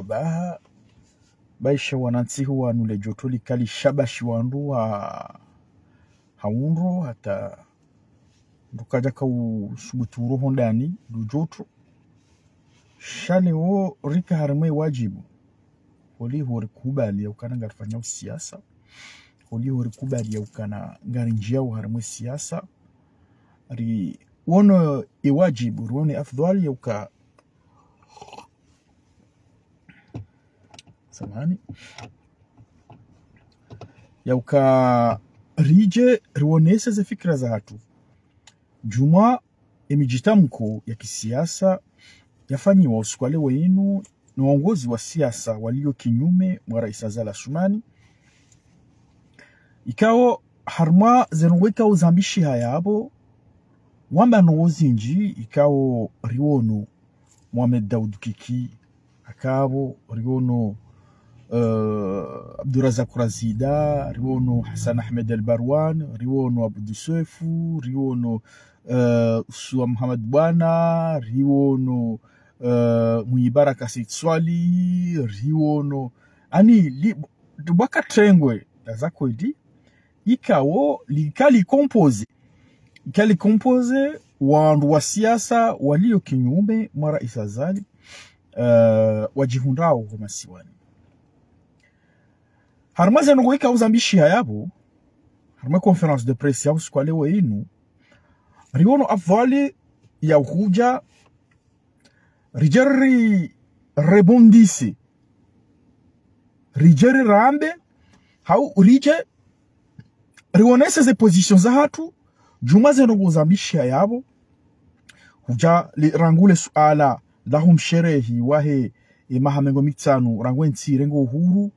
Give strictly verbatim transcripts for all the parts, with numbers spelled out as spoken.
Baha, baishe wanantsi hu wanu le joto likali shabashi wandru ha, ha undro hata ndo kadjaka usubutu uroho ndani ndo joto. Sha leo rika harimwa ye wajibu. Holiho rikubali ya ukana ngarifanyao siasa. Holiho rikubali ya ukana ngarinjiao harimwa ye siasa. Riono ye wajibu, riono ye afdhwali ya uka samahani, ya uka ridje rionese ze fikira zahatru. Djumwa ye midjitamko ya kisiasa yafanyiwa usiku wa leo inu no waongozi wa siasa walio kinyume mwa Rais Azali Assoumani. Ikao harimwa ze ndrongoo ikao zambishiha yapvo, wamba ndrongoo zindji ikao riono Mohamed Daoud Kiki, akapvo, riono, eh, Abdourazak Razida, riono Hassan Ahmed El Barwane, riono Abdou Soefo, riono, eh, Oussouye Mohamed Boina, riono, eh, Mwinyi Baraka Said Soilihi, riono, ani, li, bwaka trengwe, ndaza kweli, ikao lika li composé, lika li composé wandru wa siasa walio kinyume mwa Rais Azali, eh, wadjihundrao ho masiwani. Harimwa ze ndrongoo ikao zambishiha yapvo, harimwa conférence de presse ya usiku wa leo inu, riono afdhwali ya hudja ridje ri rebondisse, ridje rirambe, hau ridje rionese ze position zahatru, djumwa ze ndrongoo zambishiha yapvo, hudja li, rangu le suala laho msherehi wahe ye maha mengo mitsanu rangu ye ntsi irenge uhuru,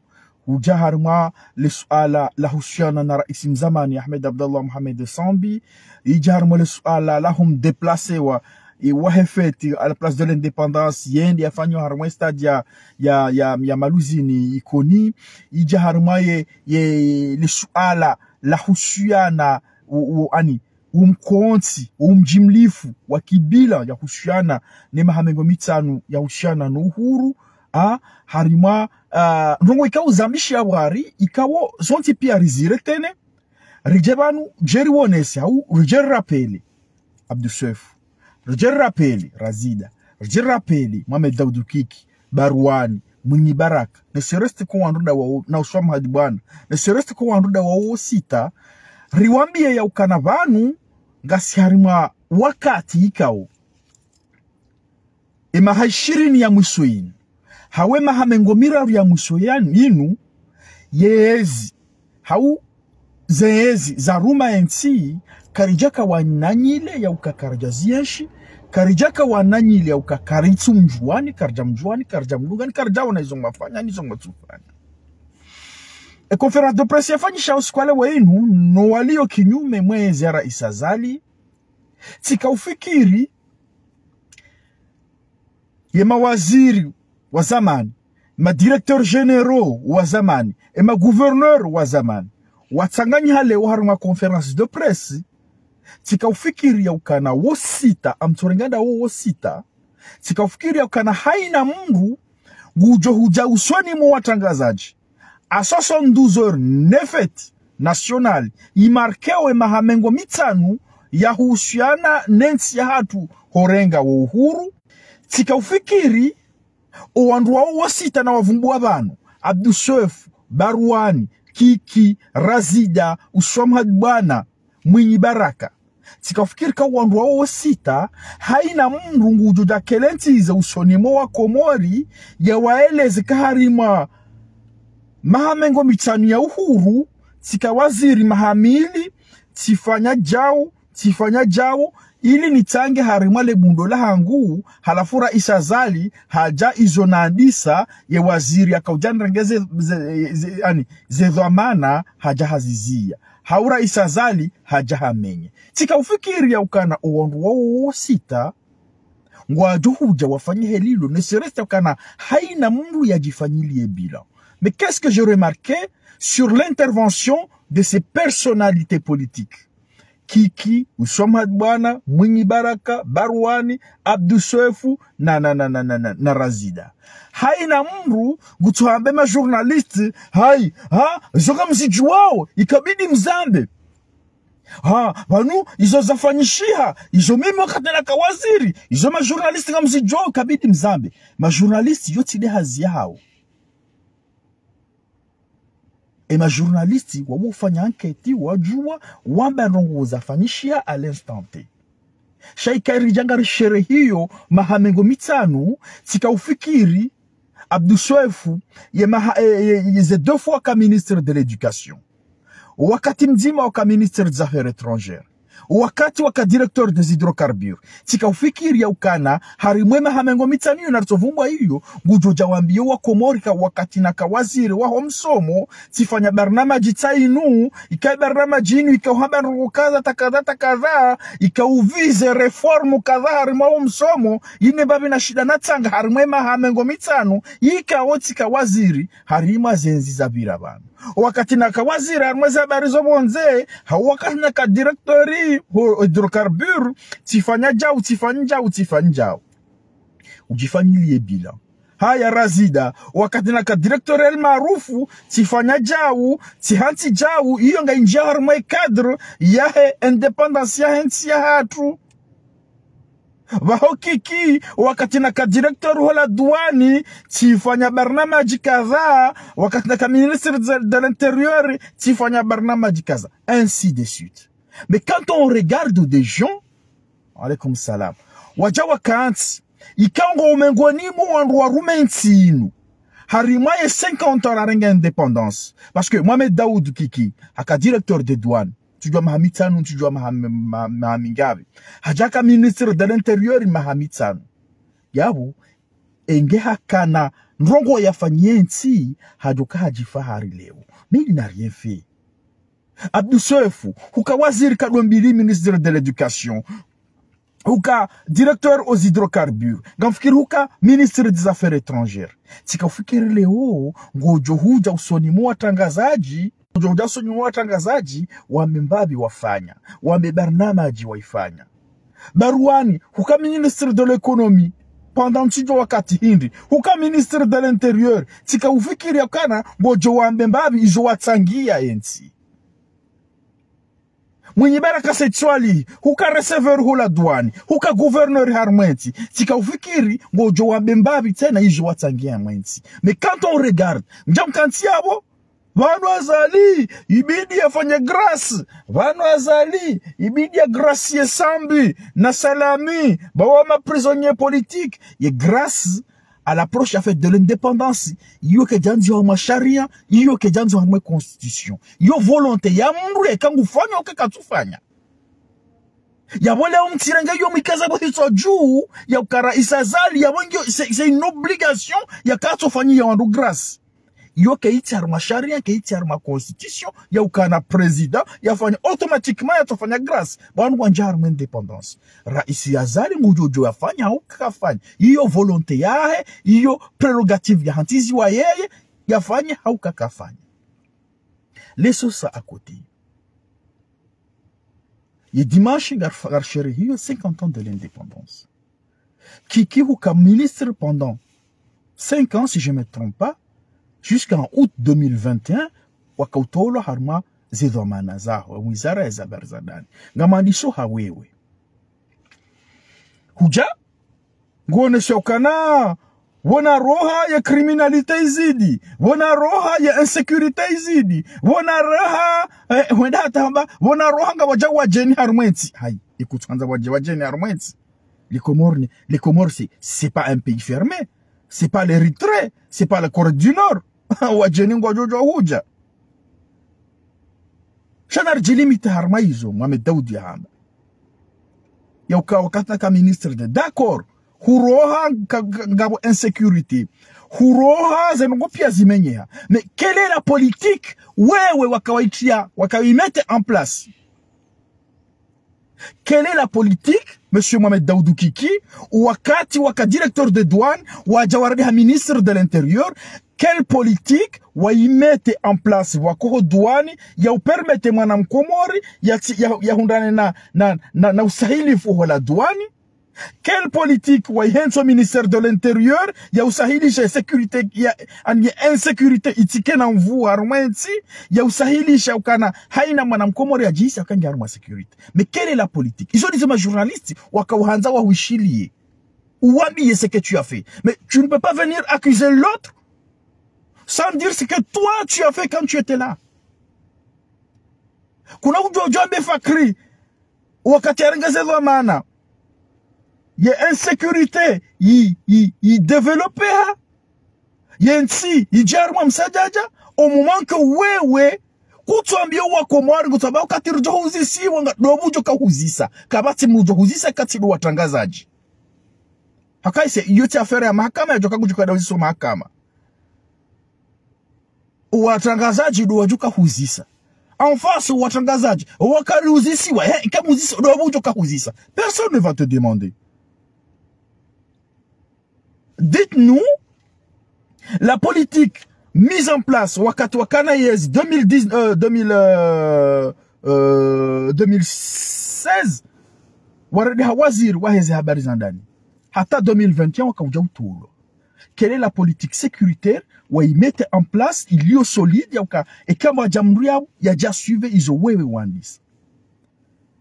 hudja harimwa le suala lahusiana na rais mzamani Ahmed Abdallah Mohamed Sambi, idja harimwa le suala laho mdéplacé wa, e, wahe fête à la place de l'indépendance, yende yafanywa harimwa ye stade ya, ya, ya, ya Maluzini Ikoni, idja harimwa ye, ye, le suala lahusiana u, u, ani, umkontsi, umjimlifu wa kibilan yahusiana ne maha mengo mitsanu yahusiana no uhuru, a, harimwa, a, ndrongoo ikao zambishiha pvwari, ikao zontsi pia riziretene, ridje pvanu, dje rionese, hau, ridje rirapele Abdou Soefo, ridje rirapele Razida, ridje rirapele Mohamed Daoud Kiki, Barwane, Mwinyi Baraka, ne serait-ce que wandru ndawo, na Oussouye Mohamed Boina, ne serait-ce que wandru ndawo wo sita, riwambie ya ukana pvanu, ngasi harimwa wakati ikao ye maha ishirini ya mwiso inu, hau ye maha mengo miraru ya mwiso ya inu, ye ezi, hau ze ezi zaruma ye ntsi, karidjaka wananyile ya uka karidja zienshi, karidjaka wananyile ya uka karitsu mdjuwani, karidja mdjuwani, karidja mdungani, karidja wona izo ngwafanya, nizo ngwatsufanya. Ye conférence de presse yafanyisha usiku wa leo inu, no walio kinyume mwe ezi ya Rais Azali, tsika ufikiri, ye mawaziri wa zamani, ma directeurs généraux wa zamani, ye ma gouverneurs wa zamani, watsanganyiha leo harimwa conférence de presse, tsika ufikiri ya ukana wo sita, amtsorenga ndawo wo sita, tsika ufikiri ya ukana haina mndru ngudjo hudja usoni mwa watrangazadji, à soixante-douze heures ne fête nationale imarkewo ye maha mengo mitsanu yahusiana ne ntsi yahatru horenga wo uhuru. Tsika ufikiri, o wandru wawo wo sita nawavumbuwa pvanu, Abdou Soefo, Barwane, Kiki, Razida, Oussouye Mohamed Boina, Mwinyi Baraka. Tsika ufikiri ka wandru wawo wo sita, haina mndru ngudjo dja kelentsize usoni mwa Wakomori, yawaeleze ka harimwa maha mengo mitsanu ya uhuru, tsika waziri maha mili, tsifanya djau, tsifanya djau, ili nitsange harimwa le bundo lahangu, halafu Rais Azali hadja izo nandisa, ye waziri yakaudja nirenge ze, ze, ze, ani, ze dhwamana hadja haziziya. Hau Rais Azali hadja hamenye. Tsika ufikiri ya ukana o wandru wawo wo sita, ngwadjo hudja wafanye he lilo, ne serait-ce que ukana haina mndru yadjifanyiliye bilan. Mais qu'est-ce que j'ai remarqué sur l'intervention de ces personnalités politiques ? Kiki, Uswa Mhad Bwana, Mwinyi Baraka, Barwani, Abdu Swefu, na, na, na, na, na, na, na Razida. Haina mdru ngutsohambe ma journaliste, hayi, ha, izo ngamzidjuwao, ikabidi mzambe. Ha, pvanu, izo zafanyishiha, izo mimi wakati naka waziri, izo ma journaliste ngamzidjuwao, ikabidi mzambe. Ma journaliste, yo tsi nde hazi yahawo. E ma journaliste, wawo ufanya enquête, wadjuwa, wamba ndrongoo zafanyishiha à l'instant T. Sha ika ridja ngarisherehiyo maha mengo mitsanu, tsika ufikiri, Abdu Swefu, ye maha, e, ye, ye ze deux fois ka ministre de l'éducation. Wakati mdzima waka ministre des affaires étrangères. Wakati waka directeur des hydrocarbures. Tsika ufikiri ya ukana, harimwa e maha mengo mitsanu iyo naritsovumbwa iyo, ngudjo dja wambiye wa Komori ka wakati naka waziri waho msomo, tsifanya barnamaji tsi inu, ika barnamaji inu, ika uhamba ndrongoo kadha, ta kadha, ta kadha, ika uvize réforme kadha harimwa o msomo, ine mbapvi na shida na tsanga harimwa e maha mengo mitsanu, ika wo tsika waziri, harimwa ze ntsi zapvira pvanu. Wakati naka waziri harimwa ze habari zo pvondze, ha wakati naka directeur ho hydrocarbures, tsifanya djau, tsifanya djau, tsifanya djau. Udjifanyiliye bilan. Haya Razida, wakati naka directeur El Maarouf, tsifanya djau, tsihantsi djau, iyo ngayindjiya harimwa e cadre yahe indépendance yahe ntsi yahatru. Pvaho Kiki, wakati naka directeur ho la douane, tsifanya barnamaji kadha, wakati naka ministre de, de l'intérieur, tsifanya barnamaji kadha, ainsi de suite. Mais quand on regarde des gens, alaykum salam, wadja wakantsi, ikao ngo mengoni mwa wandru warume ntsi inu, harimwa ye cinquante ans rarenge indépendance. Parce que Mohamed Daoud Kiki, haka directeur des douanes, ntsudjuwa maha mitsanu, ntsudjuwa maha, maha, maha mingapvi. Hadja haka ministre de l'intérieur maha mitsanu. Yapvo, enge hakana ndrongoo yafanyiye ntsi, hadjoka hadjifahari leo. Mais il n'a rien fait. Abdu Swefu, huka waziri nkado mbili, ministre de l'éducation, huka directeur aux hydrocarbures, ngamfikiri huka ministre des affaires étrangères. Tsika ufikiri leo, ngodjo hudja usoni mwa watrangazadji, ngodjo hudja usoni mwa watrangazadji, wambe mbapvi wafanya, wambe barnamaji waifanya. Barwani, huka ministre de l'économie, pendant ntsudjuwa wakati hindri, huka ministre de l'intérieur, tsika ufikiri ya ukana, ngodjo wambe mbapvi izo watsangiya e ntsi. Mwinyi Baraka Said Swalihi, huka receveur ho la douane, huka gouverneur harimwa e ntsi, tsika ufikiri, ngodjo wambe mbapvi tsena izo watsangiya harimwa e ntsi. Mais quand on regarde, mdja mkantsi yapvo, pvanu Azali, ibidi yafanye grâce, pvanu Azali, ibidi ya grâce ye Sambi, na Salami, ba wa ma prisonniers politiques, ye grâce à l'approche, en fait, de l'indépendance. Iyo kayidjandziwa harumwa sharia, iyo kayidjandziwa harumwa constitution. Iyo volonté ya mdru yeka ngufanya, yeka katsufanya. Yapvo leo mtsirenge iyo mwikaza pvo hitswa dju, ya uka Raisi Azali, yapvo ngiyo, c'est, c'est une obligation, yeka katsofanyiya wandru grâce. Iyo kayitsi harumwa sharia, kayitsi harumwa constitution, ya ukana président, yafanya automatiquement yatsofanya grâce. Pvanu ngwandjiya harumwa indépendance. Raisi Azali ngudjo djo yafanya hau kakafanya. Iyo volonté yahe, iyo prérogative yahantsiziwa yeye, yafanya hau kakafanya. Laissons ça à côté. Ye dimanche, ngar-, ngarisherehiyo cinquante ans de l'indépendance. Kiki huka ministre pendant cinq ans, si je me trompe pas, jusqu'en août deux mille vingt et un, waka utolwa harumwa ze dhwamana zaho, wizara ya ze habari za ndani. Ngamwandiso ha wewe. Hudja, nguonesha ukana, pvona roha ya criminalité izidi, pvona roha ya insécurité izidi, pvona roha, eh, hwenda hata hamba, pvona roha ngapvwadja wadjeni harumwa e ntsi. Hayi, ikutsuhandza pvwadje wadjeni harumwa e ntsi. Les Comores, les Comores, c'est, c'est pas un pays fermé. C'est pas l'Érythrée, c'est pas la Corée du Nord. Wadjeni ngwadjo djo hudja. Sha naridjilimite harumwa izo, Mohamed Daoud yahamba. Ya uka wakati naka ministre de, d'accord, huroha ka, ka, ngapvo insécurité. Huroha ze ndrongoo piya zimenyeha. Mais quelle est la politique wewe waka wayitiya, waka wayimete en place? Quelle est la politique, Monsieur Mohamed Daoudou Kiki, wakati waka directeur des douanes, wadja warudi ha ministre de l'Intérieur, Quelle politique wayi mettre en place pvwaka ho douane ya u permettre mwana mkomori ya tsi-, ya, ya hundrane na, na, na, na usahilifu ho la douane? Quelle politique wayi hentsi o ministère de l'Intérieur ya usahilisha sécurité, ya, ani insécurité itsike na nvuu harumwa entsi, ya usahilisha ukana haina mwana mkomori yadjihisi uka nge harumwa sécurité? Mais quelle est la politique? Izo ndizo ma journalistes waka uhandza wahuishiliye. Uwambiye ce que tu as fait. Mais tu ne peux pas venir accuser l'autre sans dire ce que toi tu as fait quand tu étais là. Kuna udjo, udjo ambe Fakri, wakati yarenge ze dhwamana, ye insécurité yi, yi, yi développer ha, ye ntsi yidje harumwa msadjadja, au moment que wewe, kutsuambiya wakomori, kutsuambiya wakati ridjo huzisiwa, nga ndo pvudjo kahuzisa. Kapvatsi mdru udjo huzisa, katsi ndo watrangazadji. Haka ise, iyo tsi affaire ya mahakama, yadjo ka kudjo ka ndo uzisa mahakama. Watrangazadji ndo wadjo kahuzisa. En face, watrangazadji, wakari uzisiwa, eh, ika muzisa, ndo pvudjo kahuzisa. Personne ne va te demander. Dites-nous, la politique mise en place wakati wakana yezi deux mille dix, euh, deux mille, euh, euh, deux mille seize, waredi ha waziri waheze habari za ndani. Hata deux mille vingt et un waka udja utulwa. Quelle est la politique sécuritaire wayi mettre en place iliyo solide ya uka, eka mdru yadja mdru ya, yadja suivre izo wewe wandisa?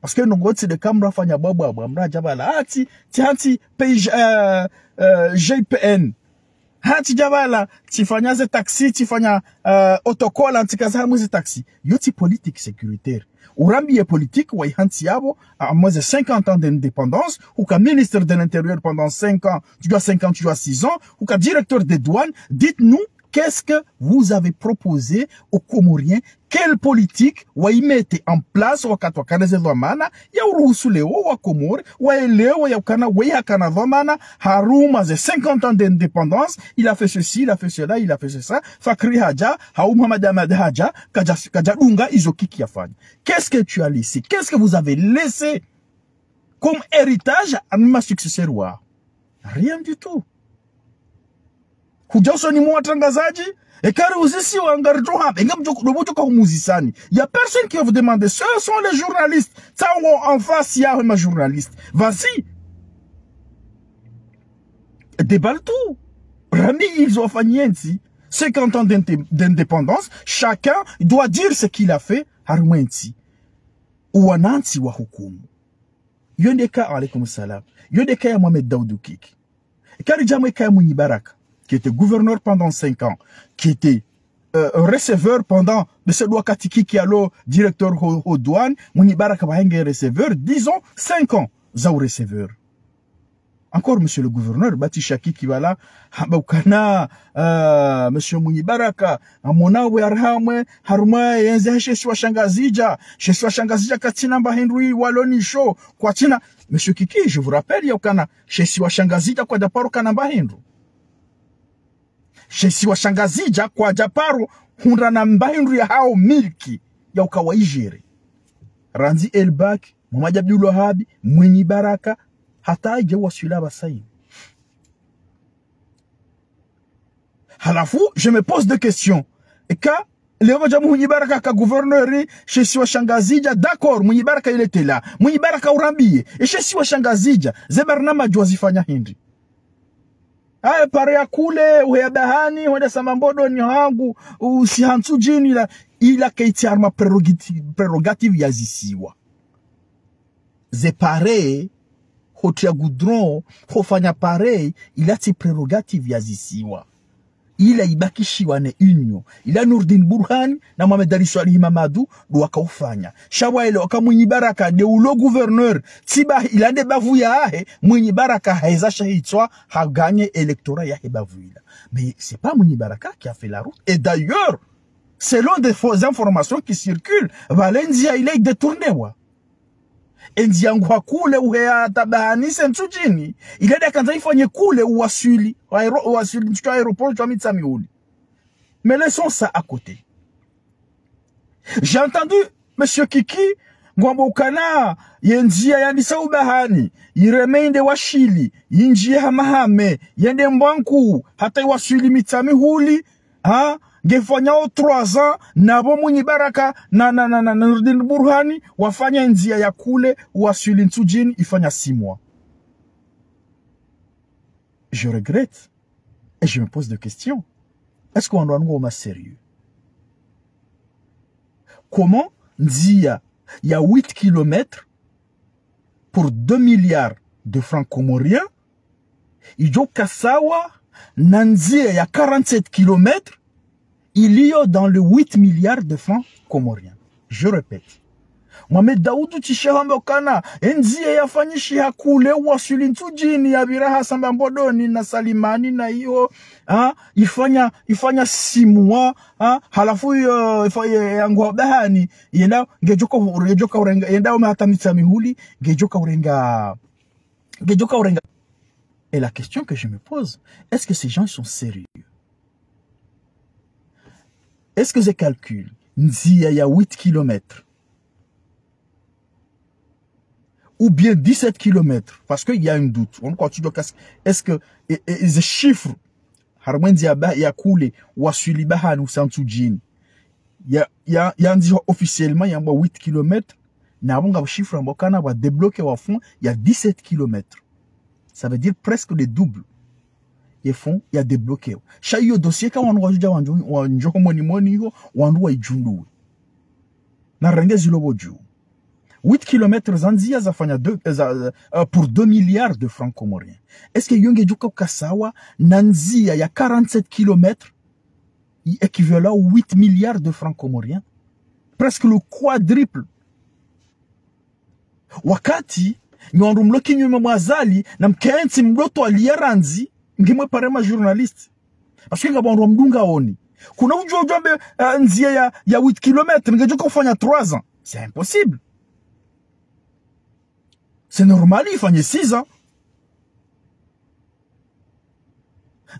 Parce que ndrongoo tsi nde ka mdru afanya bwabwabwa, mdru yadja pvala, ah, tsi, tsi hantsi pays, euh, euh, G I P N. Hantsi dja pvala, tsifanya ze taxi, tsifanya, euh, autocollant, tsikaza harumwa ze taxi. Iyo tsi politique sécuritaire. Urambiye politique wayi hantsi yapvo, à moins de cinquante ans d'indépendance, uka ministre de l'Intérieur pendant cinq ans, tu dois cinq ans, tu dois six ans, uka directeur des douanes, dites-nous, qu'est-ce que vous avez proposé aux Comoriens? Quelle politique wayi mettre en place wakati wakana ze dhwamana ya uruhusu leo wakomori waelewe ya ukana wayi hakana dhwamana harumwa ze cinquante ans d'indépendance, il a fait ceci, il a fait cela, il a fait ça. Fakri hadja, hau Mohamed Ahmed hadja, kadja, kadja dunga izo Kiki yafanya. Qu'est-ce que tu as laissé? Qu'est-ce que vous avez laissé comme héritage à ma successeur wa? Rien du tout. Hudja usoni mwa watrangazadji, eka ri uzisiwa ngaridjo hamba, eka mdjo, ndo mdjo ka humuzisani. Il y a personne qui va vous demander. Ce sont les journalistes. Tsango en face ya ma journalistes. Vas-y. Déballe tout. Rambiye izo wafanya entsi. Cinquante ans d'indé-, d'indépendance. Chacun doit dire ce qu'il a fait. Harumwa entsi. Wanantsi wahukumu. Iyo nde ka, alaykum salam. Iyo nde ka ya Mohamed Daoudou Kiki. Eka ridja mwe ka ya Mwinyi Baraka, qui était gouverneur pendant cinq ans, qui était, euh, receveur pendant, de ce wakati Kiki yalo directeur ho, ho douane, Mwinyi Baraka pvahe nge receveur, disons, cinq ans, za u receveur. Encore, monsieur le gouverneur, batisha Kiki pvala, hamba ukana, euh, monsieur Mwinyi Baraka, amona we harumwa, harumwa yentsi yahe she isiwa sha Ngazidja, she isiwa sha Ngazidja katsina mba hindru yi walo nisho, kwatsina, monsieur Kiki, je vous rappelle, ya ukana, she isiwa sha Ngazidja kwadja paro kana mba hindru. She isiwa sha Ngazidja kwadja paro hundra na mba hindru ya hao milki ya uka wayi gérer. Randzi Elbak, Mohamed Abdoulwahab, Mwinyi Baraka, hata idje waswili pvasa ini. Halafu, je me pose deux questions. Eka, leo pvadja Mwinyi Baraka ka gouverneur, she isiwa sha Ngazidja, d'accord, Mwinyi Baraka il était là. Mwinyi Baraka urambiye, e she isiwa sha Ngazidja, ze barnamadji wazifanya hindri? Aye, pare ya kule, uheya bahani, hwenda samba mbodoni hangu, usiha Ntsudjini la, ila kayitsi harumwa prérogati-, prérogative ya zisiwa. Ze pare, hotriya goudron, hofanya pare, ila tsi prérogative ya zisiwa. Ila ibakishiwa ne Union. Ila Nourdine Bourhane na Mohamed Ali Soilihi Mamadou ndo waka ufanya. Sha pvwa ile waka Mwinyi Baraka nde ulo gouverneur, tsi ba ila nde bavu yahe, Mwinyi Baraka haheza sha hitswa, ha gagner électorat yahe bavu ila. Mais c'est pas Mwinyi Baraka qui a fait la route. Et d'ailleurs, selon des fausses informations qui circulent, pvale ndzia ila idétournewa. E ndzia nguha kule uheya hata bahani se Ntsudjini, ila nde yakandza ifanye kule uwaswili, aéro-, uwaswili ntsu aéroport tsu Mitsamihuli. Mais laissons ça à côté. J'ai entendu monsieur Kiki, ngwambo ukana, ye ndzia yandisa ubahani, ireme inde Washili, yindjiye Hamahame, yende Mbwankuu, hata iwaswili Mitsamihuli, Ha, ngefanyao trois ans, na bo Mwinyi Baraka na, na, na, na, na Nurdin Burhani, wafanya ndzia ya Kule, waswili Ntsudjini, ifanya six mois. Je regrette. Et je me pose des questions. Est-ce que wandru wanu ngwao sérieux? Comment ndzia ya huit kilomètres pour deux milliards de francs comoriens idjo ka sawa na ndzia ya quarante-sept kilomètres iliyo dans les huit milliards de francs comoriens? Je répète. Mohamed Daoudou tsi she hamba ukana, e ndzia yafanyishiha Kule waswili Ntsudjini, yapvira hasa Mbambodoni na Salimani na iyo, ha, ifanya, ifanya six mois, ha, halafu iyo, ifa-, ye-, yangu ha bahani, yenda, ngedjoka, ngedjoka urenga, yenda ume hata Mitsamihuli, ngedjoka urenga, ngedjoka urenga. Et la question que je me pose, est-ce que ces gens sont sérieux? Est-ce que ze calcul, ndzia ya huit kilomètres, ou bien dix-sept kilomètres, parce qu'il y a un doute. On croit toujours qu'est-ce, est-ce que, et, et, et ces chiffres, harumwa e ndzia ya ba-, ya Kule, waswili bahani usa Ntsudjini, ya, ya, yandzihwa officiellement yambwa huit kilomètres, na bo ngapvo chiffre ambao ukana wa débloqué wa fonds ya dix-sept kilomètres. Ça veut dire presque le double. Ye fonds ya débloqué. Sha iyo dossier ka wandru wadjudja wandjo, wandjo moni moni iyo, wandru waidjunduwe. Na renge zilo bo dju. Huit kilomètres za ndzia zafanya deux, euh, za, euh, pour deux milliards de francs comoriens. Est-ce que iyo ngedjoka uka sawa na ndzia ya quarante-sept kilomètres, i équivalent huit milliards de francs comoriens? Presque le quadruple. Wakati, nyi wandru mlo kinyume mwa Azali, na mkentsi mlo twaliya randzi, nge mwe pare ma journalistes. Parce que ngapvo wandru wamdunga oni. Kuna udjo udjo ambe, eh, ndzia ya, ya huit kilomètres, ngedjoka ufanya trois ans. C'est impossible. C'est normal, ifanye six ans.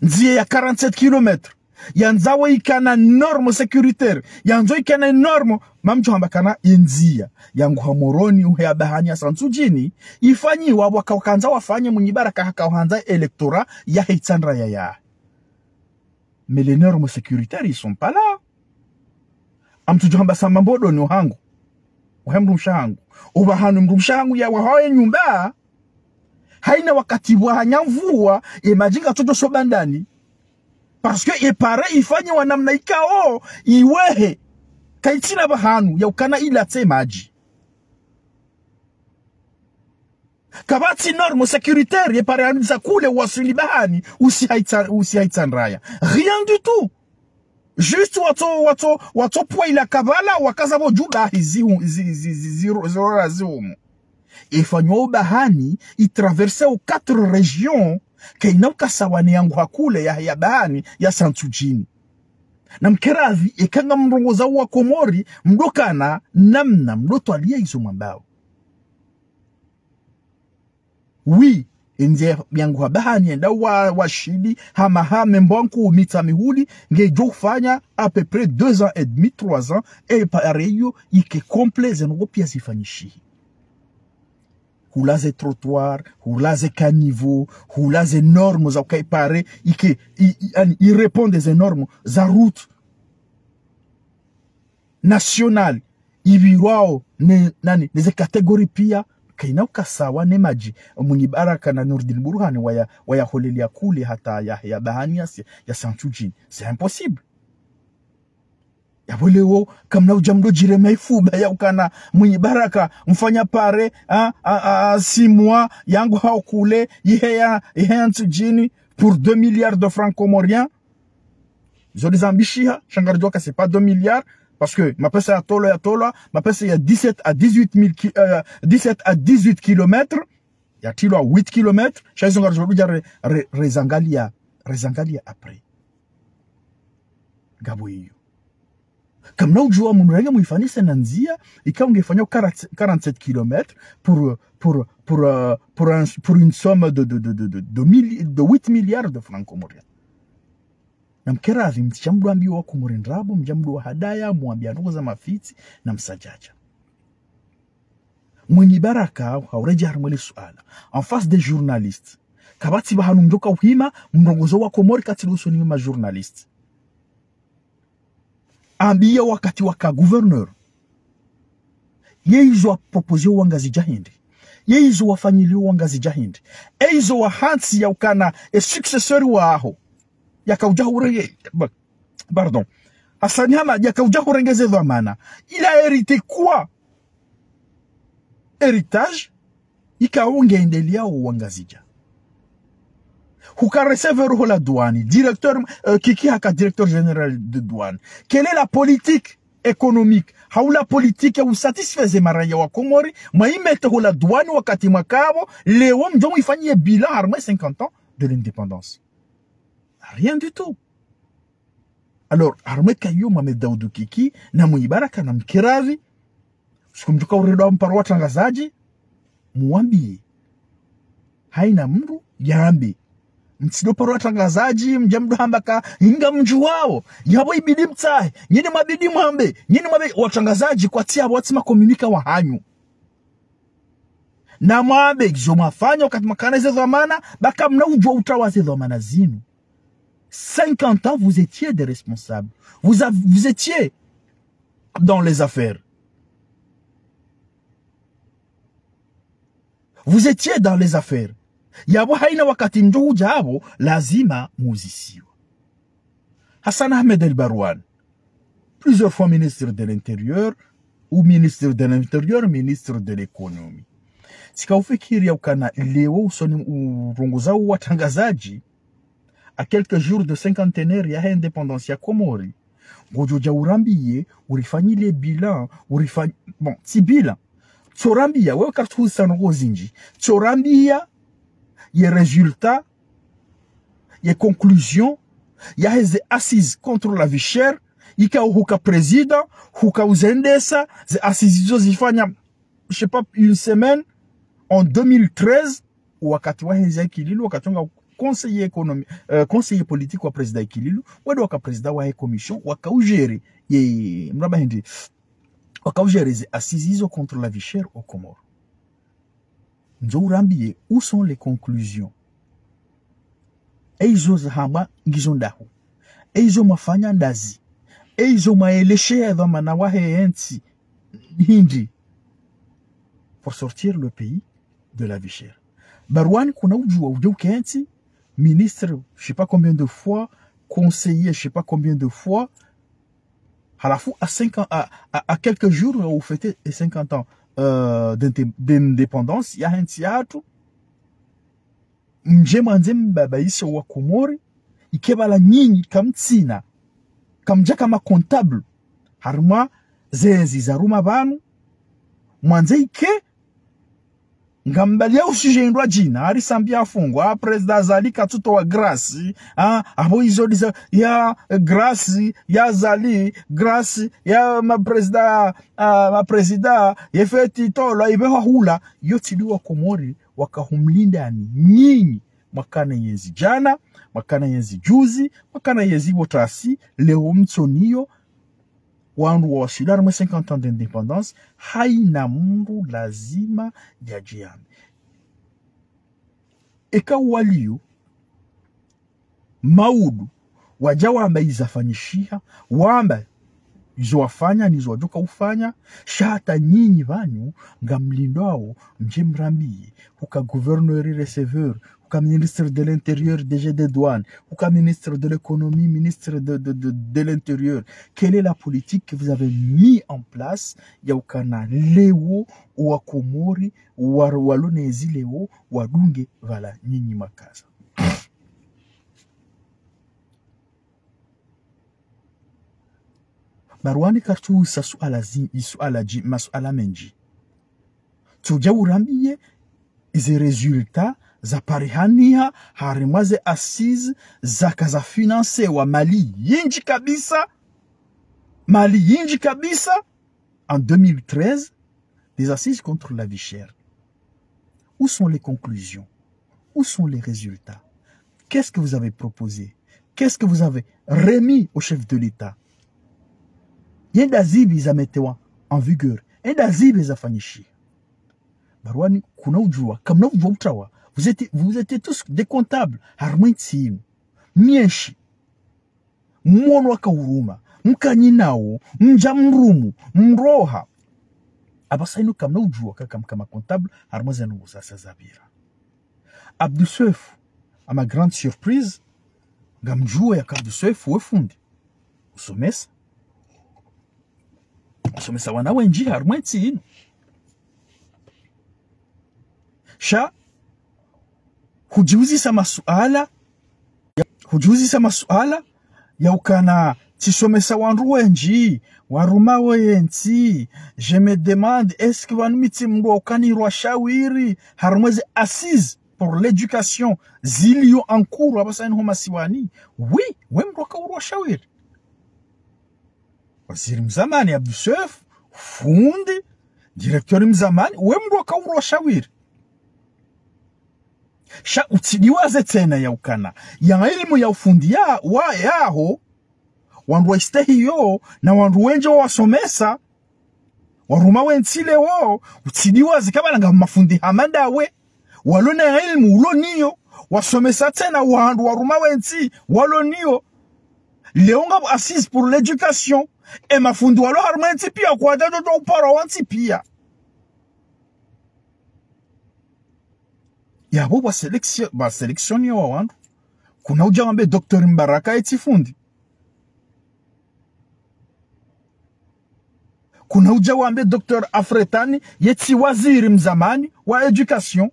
Ndzia ya quarante-sept kilomètres. Yandzao ikana norme sécuritaire. Yandzo ikana norme. Mamdjo hamba kana ye ndzia yangu ha Moroni, uhe ya bahani yasa Ntsudjini. Ifanyiwa waka wakandza wafanye Mwinyi Baraka haka uhandza électorat yahe Itsandraya ya. Mais les normes sécuritaires, ils sont pas là. Amtsudjo hamba sa Mbambodoni ohangu. Ohe mdrumshe hangu. Opvahanu mdrumshe hangu ya wahawe nyumba. Haina wakati pvwa hanya mvua, e madji ngatsodjo soba ndani. Parce que e pare ifanyiwa namna ikao, iwehe. Kaitsina pvahanu, ya ukana ilatse madji. Kapvatsi norme sécuritaire, ye pare yandisa Kule waswili bahani, usi ha Itsa-, usi ha Itsandraya. Rien du tout. Juste watso, watso, watso pvwa ila kabala, wakaza pvo dju bahi zihu-, zi-, zi-, zi-, zi-, zirora zihumu. Ifanywa ubahani, i traverse o quatre régions, kaina uka sawa ne yangu ha Kule ya, ya bahani, yasa Ntsudjini. Na mkeradhi, eka ngamrongoza wa Komori, mdokana, namna, mdotwaliya izo mwambao. Oui, e ndzia yangu ha bahani yenda wa, wa shidi, hama hame mbwanku Mitsamihuli, ngedjo ufanya à peu près deux ans et demi, trois ans, e pare iyo ike complet, ze ndrongoo pia zifanyishihe. Hula ze trottoirs, hula ze caniveaux, hula ze normes za uka e pare, ike, i, i, ani, i répond ze normes za route nationale, ipvirwao ne, nani, ne ze catégories pia, kaina uka sawa ne madji, Mwinyi Baraka na Nurdin Burhani waya, waya holeli ya Kule hata ya, ya bahani yasi, yasa Ntsudjini. C'est impossible. Yapvo leo, kamna udja mdodjire maifuba ya ukana Mwinyi Baraka, mfanya pare, a, a, a, a, six mois, yangu hao Kule, ihe ya, ihe ya Ntsudjini, pour deux milliards de francs comoriens. Zo ndizambishiha, sha ngaridjuwa ka c'est pas deux milliards, parce que mapesa ya tolwa, ya tolwa, mapesa ya dix-sept à dix-huit mille ki-, euh, dix-sept à dix-huit kilomètres, ya tilwa huit kilomètres, sha izo ngaridjo udja re-, re-, rezangalia, rezangalia après. Ngapvo iyo. Kamna udjuwa mndru renge muifanise na ndzia, ikao ngefanya quarante, quarante-sept kilomètres pour, pour, pour, euh, pour un, pour une somme de, de, de, de, de, de mille, de huit milliards de francs comoriens. Na mkeradhi, mtsidja mdowambia wa Komori ndrabo, mdja mdowahadaya, mwambia ndrongoo za mafitsi, na msadjadja. Mwinyi Baraka, hauredjei harimwa le suala. En face des journalistes. Kapvatsi pvahanu mdjoka uhima, mrongozo wa Komori katsi le usoni mwa ma journalistes. Ambiya wakati waka gouverneur. Ye izo waproposé wangazidja hindri. Ye izo wafanyiliya wangazidja hindri. E izo wahantsi ya ukana e successeur waho. Yakaudja hurenge, ba- pardon. Hassani Hamadi yakaudja hurenge ze dhwamana. Il a hérité quoi? Héritage, ikao nge endeleyao wangazidja. Huka receveur ho la douane, directeur, euh, Kiki haka directeur général de douane. Quelle est la politique économique? Hau la politique ya usatisfaire maraya wa Komori, mwa imete ho la douane wakati mwakapvo, leo mdjo mwifanyiye bilan harumwa cinquante ans de l'indépendance. Rien du tout. Alors, harumwa e ka iyo Mohamed Daoudou Kiki, na Mwibaraka na Mkeravi, siku mdjuka uredwa mparo watrangazadji, muwambiye. Haina mndru yambe. Mtsido paro watrangazadji, mdja mdo hamba ka, inga mdjuwao, yapvo ibidi mtsahe, nyinyi mwabidi mwambe, nyinyi mwabidi watrangazadji kwatsi yapvo watsi ma communiqué wahanyu. Na mwambe, izo mwafanya wakati mwakana ze dhwamana, ba kamna udjuwa utrawa ze dhwamana zinu. Cinquante ans, vous étiez des responsables. Vous, av- vous étiez dans les affaires. Vous étiez dans les affaires. Yapvo haina wakati mdjo hudja apvo, lazima muzisiwa. Hassan Ahmed El Barwane, plusieurs fois ministre de l'Intérieur, ou ministre de l'Intérieur, ministre de l'Économie. Tsika ufikiri ya ukana leo usoni urongoza watrangazadji, à quelques jours de cinquantenaire ya indépendance ya Komori, ngodjo dja urambiye, urifanyile bilan, urifany-, bon, tsi bilan. Tsorambiya, wewe kartsi husa ndrongo zindji. Tsorambiya, ye résultat, ye conclusion, ya heze assises contre la vie chère, ikao huka président, huka uzendesa, ze assises izo zifanya, je sais pas, une semaine, en deux mille treize, wakati wa heze Ikililu, wakati nga conseiller économie, euh, conseiller politique wa président Ikililu, wende waka président wa commission, waka ugérer, ye, mraba hindri, waka ugérer ze assises izo contre la vie chère aux Comores. Ndzo urambiye, où sont les conclusions? E izo zahamba ngizo ndahu? E izo mwafanya ndazi? E izo mwaelesheya dhwamana wahe entsi hindri? Pour sortir le pays de la vie chère. Barwane kuna udjuwa udje ukentsi, ministre, je sais pas combien de fois, conseiller, je sais pas combien de fois, halafu à cinq ans, à, à, à quelques jours, vous fêtez les cinquante ans, euh, d'indé-, d'indépendance, ya entsi yahatru. Mdje mwandze mbabaise wa Komori, ike pvala nyinyi kamtsina, kamdjaka ma comptable, harumwa ze ntsi zaruma pvanu, mwandze ike, ngambaliya usije indwa djina, hari sambi afungwa, ah, président Azali katsutowa grâce, ah, apvo izo ndiza, ya, grâce, ya Azali, grâce, ya ma président, ah, ma président, ye feti tolo, ipvehwa hula, yo tsi ndo wa Komori, waka humlindani, nyinyi, mwakana yezi djana, mwakana yezi juzi, mwakana yezi pvo tasi, leo mtsoniyo, wandru wawaswili harumwa cinquante ans d'indépendance, haina mndru lazima yadje yambe. Eka waliyo, maudu, wadja wamba izo zafanyishiha, wamba izo wafanya, nizo wadjoka ufanya, sha hata nyinyi pvanu, ngamlindwao, mdje mrambiye, huka gouverneur receveur, huka ministre de l'Intérieur, D G des douanes, huka ministre de l'Économie, ministre de, de, de, de l'Intérieur. Quelle est la politique que vous avez mis en place, ya ukana leo, wa Komori, wa, walonezi leo, wadunge pvala nyinyi makaza? Barwane kartsusa suala zi-, suala dji-, masuala mendji. Tsudja urambiye, ize résultat zaparihaniha, harimwa ze assises, zaka za financewa mali yindji kabisa, mali yindji kabisa, en deux mille treize, des assises contre la vie chère. Où sont les conclusions? Où sont les résultats? Qu'est-ce que vous avez proposé? Qu'est-ce que vous avez remis au chef de l'État? Ye nda zipvi zametewa en vigueur? Ye nda zipvi zafanyishiha? Barwane, kuna udjuwa, kamna udjuwa utrawa. Vous étiez, vous étiez tous des comptables. Harumwa entsi yinu. Myeshi. Mwono waka uruma. Mkanyi nawo, mdja mrumu, mroha. Apvasa inu kamna udjuwa ka kamka ma comptable, harumwa ze ndrongoo zasa zapvira. Abdou Soefo, à ma grande surprise, ngamdjuwa yaka Abdou Soefo we fundi. Usomesa. Usomesa wana wendji harumwa entsi inu. Sha, hudjiuzisa masuala, hudjiuzisa masuala, ya ukana tsisomesa wandru wendji, waruma wo yentsi, je me demande, est-ce que pvanu mi tsi mndru wa ukanirwa shawiri, harumwa ze assises pour l'éducation, zilio en cours, apvasa inu ho masiwani? Oui, we mndru wakaurwa shawiri. Waziri mzamani Abdou Soefo, fundi, directeur mzamani, we mndru wakaurwa shawiri. Sha utsidiwaze tsena ya ukana ya ilimu ya ufundi ya, wa, yaho, wandru waistehiyo, na wandru wendji wawasomesa, waruma wentsi leo, utsidiwaze kabala nga mafundi hama ndawe, walo na ya ilimu ulo niyo, wasomesa tsena wandru waruma wentsi, walo niyo, leo ngapvo assises pour l'éducation, e mafundi walo harumwa entsi piya, kwadja djo upara wantsi piya. Yapvo pvwa sélection, pvwa sélectionné wa wandru. Kuna udja wambe Docteur Mbaraka ye tsi fundi. Kuna udja wambe Docteur Afretani ye tsi waziri mzamani wa éducation.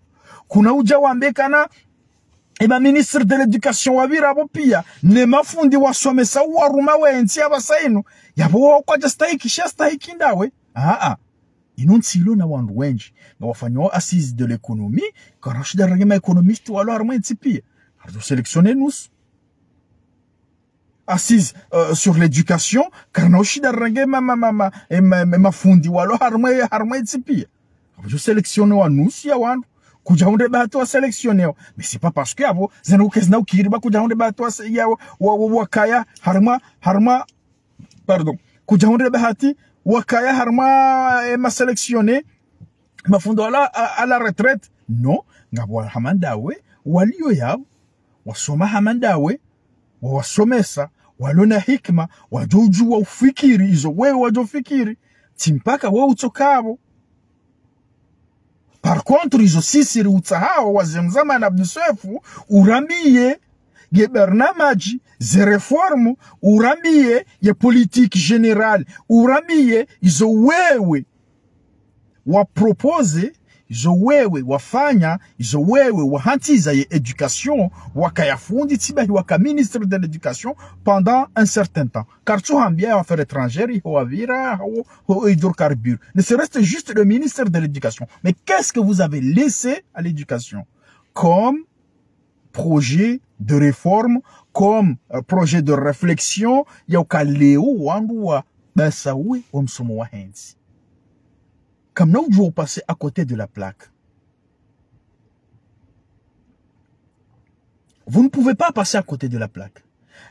Kuna udja wambe kana ema ministre de l'éducation wapvira pvo piya, ne mafundi wasomesa waruma wentsi apvasa inu. Yapvo wakwadja stahiki, sha stahiki ndawe. Aa. Inu ntsi ilo na wandru wendji. Nga wafanyao assises de l'économie, kana ushinda renge ma économistes walo harumwa entsi piya. Harudjo sélectionné nusu. Assises, euh, sur l'éducation, kana ushinda renge ma, ma, ma, ma, e, ma, ma, mafundi walo harumwa, harumwa entsi piya. Harudjo sélectionné wa nusu ya wandru. Kudja hundre bahati wa sélectionné wa. Mais c'est pas parce que apvo, zena ukezina ukiri ba kudja hundre bahati wa se-, ya, wa, wa, wa, wakaya, harumwa, harumwa, pardon, kudja hundre bahati, wakaya harumwa, eh, ma sélectionné, mafundi wala à, à la retraite. Non, ngapvo hama ndawe, waliyo yapvo, wasoma hama ndawe, wawasomesa, walo na hikima, wadjo udjuwa ufikiri, izo wewe wadjo fikiri, tsi mpaka wewe utsoka apvo. Par contre, izo sisi ri utsahao, waziri mzamani Abdou Soefo, urambiye ye barnamaji, ze réformes, urambiye ye politique générale, urambiye izo wewe wa proposé, izo wewe wafanya, izo wewe wahantsiza ye éducation, wakaya fundi, tsi bahi waka ministre de l'éducation pendant un certain temps. Karitsu hambia ya affaires étrangères, ho wapvira, ho, ho hydrocarbures. Ne serait-ce juste le ministre de l'éducation. Mais qu'est-ce que vous avez laissé à l'éducation comme projet de réforme, comme, euh, projet de réflexion, ya uka leo wandru wa basa we wa msomo wa hentsi? Kamna udjuwa upasser à côté de la plaque. Vous ne pouvez pas passer à côté de la plaque.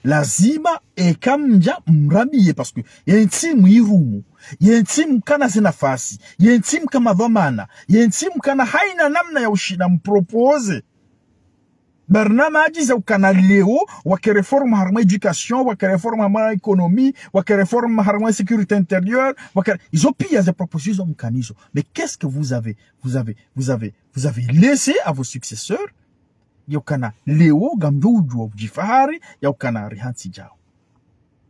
Lazima eka mdja mrambiye, parce que yentsi mwirumu, yentsi mkana ze nafasi, yentsi mka madhwamana, yentsi mkana haina namna ya ushinda mproposé barnamaji za ukana leo, wake réforme harumwa éducation, wake réforme harumwa économie, wake réforme harumwa sécurité intérieure, wake, izo piya ze propositions mkana izo. Mais qu'est-ce que vous avez, vous avez, vous avez, vous avez laissé à vos successeurs? Ya ukana leo ngamdjo udjuwa udjifahari, ya ukana rihantsi djao.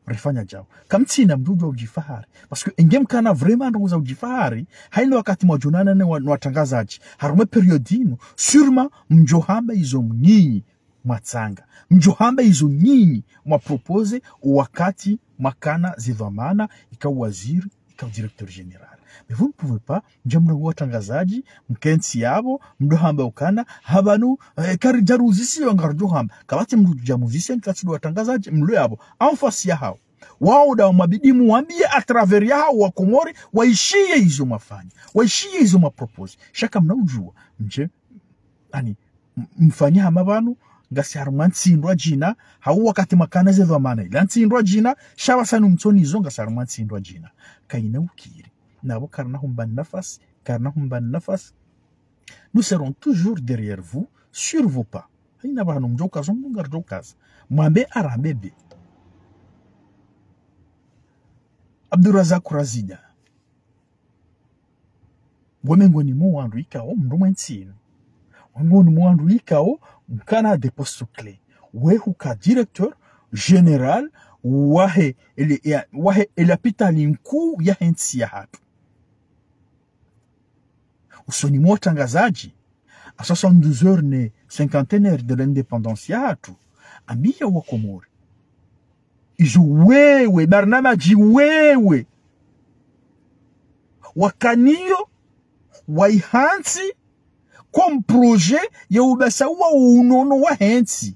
Rifanya djao. Kamtsina mdru udjo udjifahari. Parce que enge mkana vraiment ndrongoo za udjifahari, haina wakati mwadjonana ne wa-, ne watrangazadji. Harumwa période inu, sûrement mdjo hamba izo nyinyi mwatsanga. Mdjo hamba izo nyinyi mwaproposé wakati mwakana zidhwamana, ika waziri, ika directeur général. Mais vous ne pouvez pas, mdja mdru watrangazadji, mkentsi yapvo, mdru hamba ukana, hapvanu, eh, karidja ruzisiwa ngaridjo hamba. Kapvatsi mdru dja muzisiwa, ni kapvatsi mdru watrangazadji, mlo yapvo. En face ya hawo. Wawo nda mwabidi muwambiye à travers ya hawo wa Komori, waishiye izo mwafanya. Waishiye izo mwaproposé. Sha kamna udjuwa, mdje, ani, m-, mfanye hama pvanu, ngasi harumwa ntsindwa djina, hawu wakati mwakana zedhwamana ila ntsindwa djina, sha pvasanu mtsoni izo ngasi harumwa ntsindwa djina. Kaina ukiri. Napvo karina humbani nafasi, karina humbani nafasi. Nous serons toujours derrière vous, sur vos pas. Haina pvahanu mdjo ukaza, mdru ngaridjo ukaza. Mwambe arambe be. Abdourazak Razida, we mengoni mwa wandru ikao mndru mwe ntsi inu. Mengoni mwa wandru ikao mkana des postes clés. We huka directeur général wahe ele, ya, wahe ele lapitali nkuu yahe ntsi yahatru. Usoni mwa watrangazadji, à soixante-douze heures ne cinquantenaire de l'indépendance yahatru, ambiya wa Komori izo wewe, barnamaji wewe wakanayo, waihantsi, comme projet ya ubasauwa unono wahe ntsi.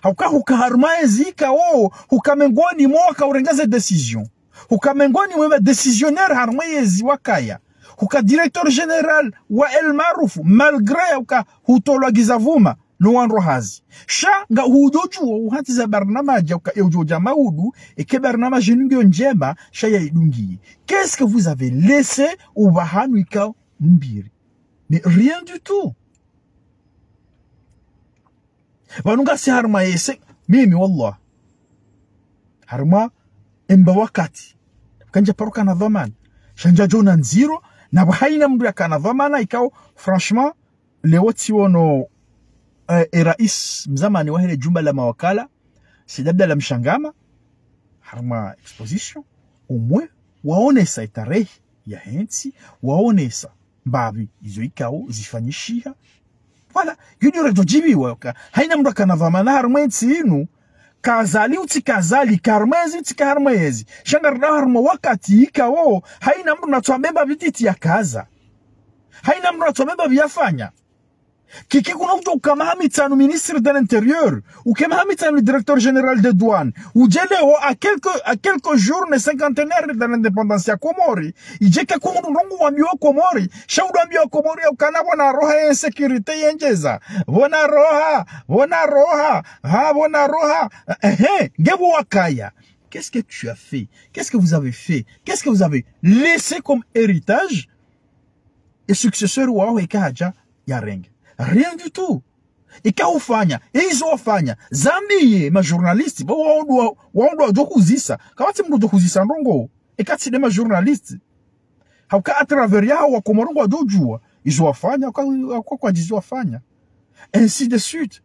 Hauka huka harumwa yezi ikao, huka mengoni mwa waka urengeze décision. Huka mengoni mwa décisionnaire harumwa yezi wakaya. Huka directeur général wa El Maarouf, malgré huka hutolwa giza vuma no wandru hazi. Sha ngahudjodjuwa uhantsi za barnamaji, huka eudjo dja maudu, eke barnamaji nungiyo ndjema, sha ya idungiye. Qu'est-ce que vous avez laissé upvahanu ikao mbiri? Mais rien du tout. Pvanu ngasi harumwa yese, mimi wallah, harumwa emba wakati kandja paro kana dhwamana, sha ndjadjo ona ndziro, na pvo haina mndru yakana dhwamana ikao, franchement, leo tsiono, eh, e rais mzamani wahe le jumba la mawakala, Said Abdallah Mshangama, harumwa exposition, umwe, waonesa itarehi yahe ntsi, waonesa mbapvi izo ikao zifanyishiha. Voilà, yudjo radjo djibiwa ka haina mndru akana dhwamana harumwa entsi inu, ka Azali utsi ka Azali, ka harumwa yezi utsi ka harumwa yezi. Sha ngaridao harumwa wakati ikao haina mndru natsoambe mbapvi ntiti yakaza. Haina mndru natsoambe mbapvi yafanya. Kiki kuna udjo uka maha mitsanu ministre de l'intérieur, uke maha mitsanu directeur général des douanes, udje leo à quelques, à quelques jours ne cinquantenaire de l'indépendance ya Komori, idje ke kuna ndrongo wambiwa Komori, sha udjo wambiwa Komori ya ukana pvona roha ya insécurité yendjeza. Pvona roha, pvona roha, ha, pvona roha. Ehe, nge pvo wakaya. Qu'est-ce que tu as fait? Qu'est-ce que vous avez fait? Qu'est-ce que vous avez laissé comme héritage? E successeur waho eka hadja yarenge. Rien du tout. Eka ufanya, e izo wafanya, zambiye ma journalistes, ba waundwa, waundwa wadjo huzisa. Kapvatsi mndru djo huzisa ndrongo, eka tsi nde ma journalistes. Hauka à travers yaho wa Komori ngwadjo djuwa izo wafanya, hauka, hauka kwadji izo wafanya. Ainsi de suite.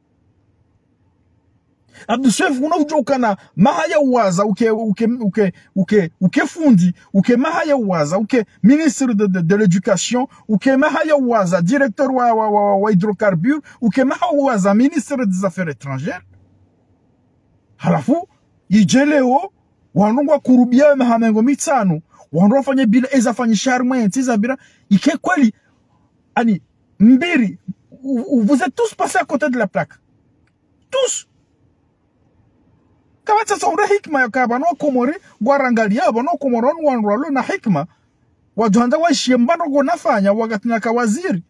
Abdou Soef, kuna udjo ukana maha ya uwaza, uke, uke, uke, uke, uke fundi, uke maha ya uwaza, uke ministre de, de, de l'éducation, uke maha ya uwaza directeur wa, wa, wa, wa hydrocarbures, uke maha uwaza ministre des affaires étrangères. Halafu, idje leo, wandru ngwakurubia maha mengo mitsanu, wandru wafanye bila, eza fanyisha harumwa entsi za bila, ike kweli, ani, mbiri, vous, vous êtes tous passés à côté de la plaque. Tous. Kapvatsi sa ure hikima yaka pvanu wa Komori, ngwarangalia pvanu wa Komori wanu wandru walo na hikima, wadjo handza waishiye mbapvi ndrongo nafanya, wakati naka waziri.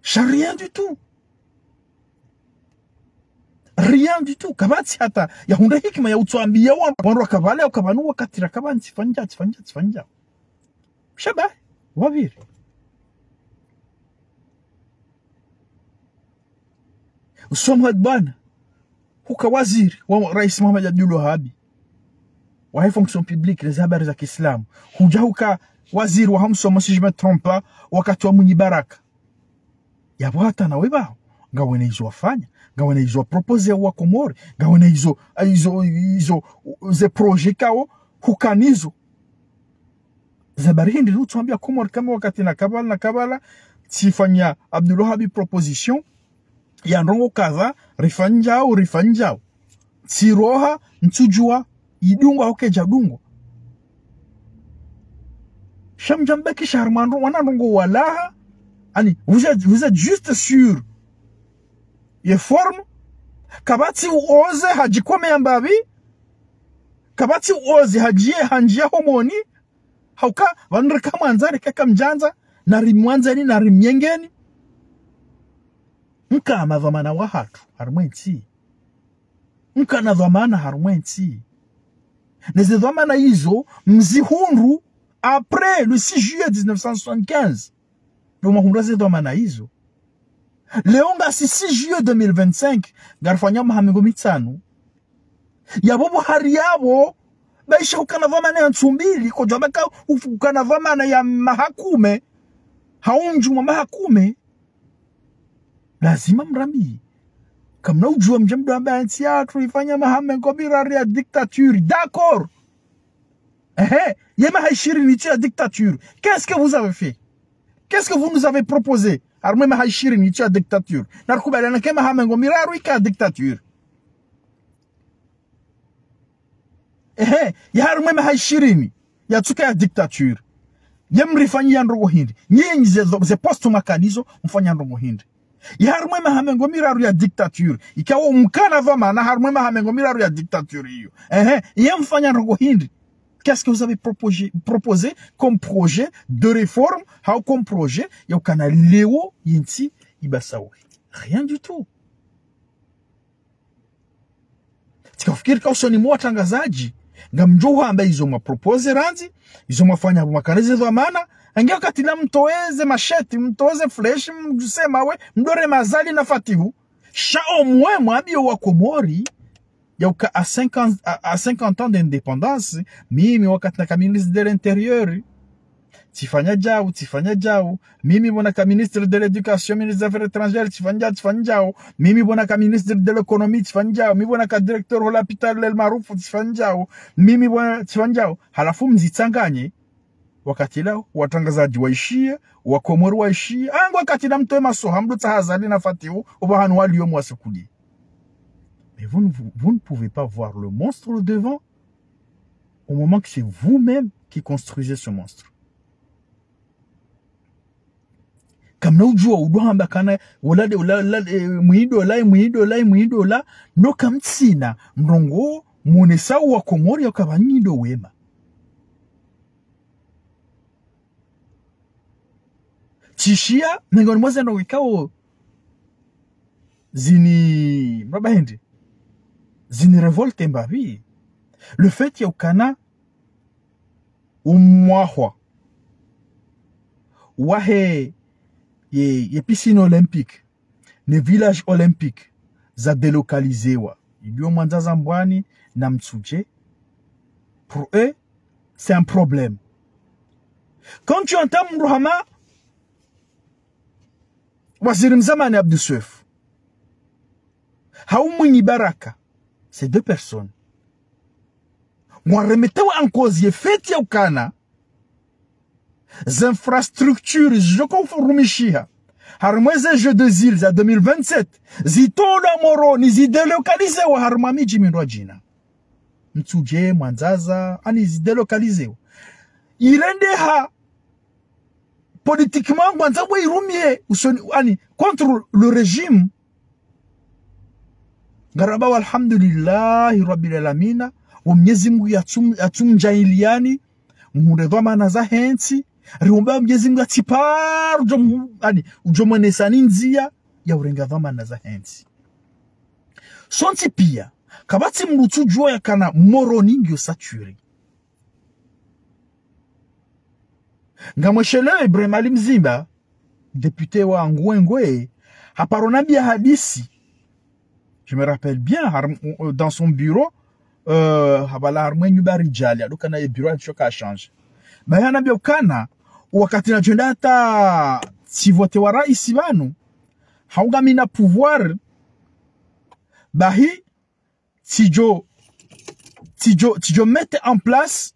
Sha rien du tout. Rien du tout. Kapvatsi hata ya hundre hikima ya utsoambia wa, wandru waka pvale, uka pvanu wakati raka pvanu tsifanya, tsifanya, tsifanya. Sha ba, wapviri. Usoma bwana, huka waziri wa rais Mohamed Abdou Wahab, wahe fonction publique, neze habari za kiislamu. Hudja huka waziri waha msomo, si je me trompe pas, wakati wa Mwinyi Baraka. Yapvo hata nawe pvaho, ngawena izo wafanya, ngawena izo waproposé wa Komori, ngawena izo, izo, izo, ze projet ikao, hukanazo. Ze habari hindri utsoambia Komori kama wakati naka pvala, naka pvala, tsifanya Abdou Wahab proposition ya ndrongo kadha, rifanyao, rifanyao. Tsiroha, ntsudjua, idungwa, hau kedjadungwa. Sha mdjambakisha harumwa ndro, wana ndrongo walaha, ani, vous êtes, vous êtes juste sur ye forme, kapvatsi uoze hadjikome ya mbapvi, kapvatsi uoze hadjiye, handjiya homoni, hauka, pvanu reka mwandza, reka kamdjandza, nari mwandzeni, nari mnyengeni. Mka madhwamana wahatru, harumwa entsi. Mkana dhwamana harumwa entsi. Neze dhwamana izo, mzihundru, après le six juillet dix-neuf cent soixante-quinze. Ndo mwahundra ze dhwamana izo. Leo ngasi six juillet deux mille vingt-cinq, ngarifanya maha mengo mitsanu. Yapvo pvo hari yapvo, Baisha ukana dhwamana ya ntsu mbili, kodjwamba ka ukana dhwamana ya maha kume, hau mdjumwa maha kume. Lazima mrambiye. Kamna udjuwa mdje mdru amba ntsi yahatru ifanya maha mengo miraru ya dictature. D'accord. Ehe, ye maha ishirini tsi ya dictature. Qu'est-ce que vous avez fait? Qu'est-ce que vous nous avez proposé? Harumwa ye maha ishirini tsi ya dictature. Na rikubaliana ke maha mengo miraru ika dictature. Ehe, ya harumwa ye maha ishirini yatsuka ya dictature, ye mrifanyiya ndrongo hindri? Nyinyi ze, ze poste mwakanazo, mfanya ndrongo hindri? Ya harumwa ye maha mengo miraru ya dictature, ikao mkana dhwamana harumwa ye maha mengo miraru ya dictature iyo. Ehe, ye mfanya ndrongo hindri? Qu'est-ce que vous avez proposé, proposé comme projet de réforme, hau comme projet ya ukana leo ye ntsi ibasauhe? Rien du tout. Tsikafikiri ka usoni mwa watrangazadji, ngamdjo hamba izo mwa proposé randzi, izo mwafanya mwakana ze dhwamana, ange wakati la mtowe ze masheti, mtowe ze fleshi, mdjuse mawe, mdore Azali na Fatihu. Sha omwe mwambiye wa Komori, ya uka à cinquante, à, à cinquante ans d'indépendance, mimi wakati naka ministre de l'Intérieur, tsifanya djau, tsifanya djau. Mimi pvo naka ministre de l'Éducation, ministre des Affaires étrangères, tsifanya djau, tsifanya djau. Mimi pvo naka ministre de l'Économie, tsifanya djau. Mimi pvo naka directeur wa l'hôpital El Maarouf, tsifanya djau. Mimi pvo tsifanya djau. Halafu mzitsanganye. Wakati la, watrangazadji waishiye, wa Komori waishiye. Angu wakati la mtowe masoha, mdru tsaha Azali na Fatihu, opvahanu waliyo mwasikuliye. Mais vous ne, vous, vous ne pouvez pas voir le monstre devant au moment que c'est vous-même qui construisez ce monstre. Kamna udjuwa udjo hamba kana, ola de, ola, ola, eh, mwindo ola, mwindo ola, mwindo ola, no kamtsina mrongoo mwonesao wa Komori ya uka pvanu ndo wema. Tsishiya, mengoni mwa ze ndrongo ikao zini, mraba hindri, zini révolté mbapvi. Le fait ya ukana umwahwa wahe ye, ye piscine olympique, ne village olympique za délocaliséwa. Ilio Mwandzaza, Mbwani na Mtsudje. Pour eux, c'est un problème. Quand tu entends mdru hama Waziri Mzamani Abdou Soefo, hau Mwinyi Baraka, ces deux personnes, ngwaremetao en cause ye fait ya ukana ze infrastructures zidjo ufurumishiha harumwa ze Jeux des Îles za deux mille vingt-sept, zitolwa Moroni, zidélocaliséwa harumwa midji mindrwadjina. Mtsudje, Mwandzaza, ani zidélocaliséwa. Irendeha politiquement ngwandzao irumiye usoni, ani, contre le régime. Ngarambao alhamdulillahi rabbil alamina, wa Mnyezi Mungu yatsum-, yatsumdjaanliyani muhundre dhwamana zahe ntsi, riomba Mnyezi Mungu yatsipare udjo mu-, ani, udjo mwonesani ndziya ya urenga dhwamana zahe ntsi. Sontsi piya, kapvatsi mdru tsudjuwa ya kana Moroni ngiyo saturé. Ngamweshelewo Ibrahim Ali Mzimba, député wa Ngwengwe, haparo nambiya hadisi. Je me rappelle bien, har-, dans son bureau, euh, hapvala harumwa nyumba ridjali, ado kana ye bureau yatsho ka changé. Bahi hanambiya ukana, wakati nadjo enda hata tsivotewa raisi pvanu, hau ngamina pouvoir, bahi, tsidjo, tsidjo, tsidjo mettre en place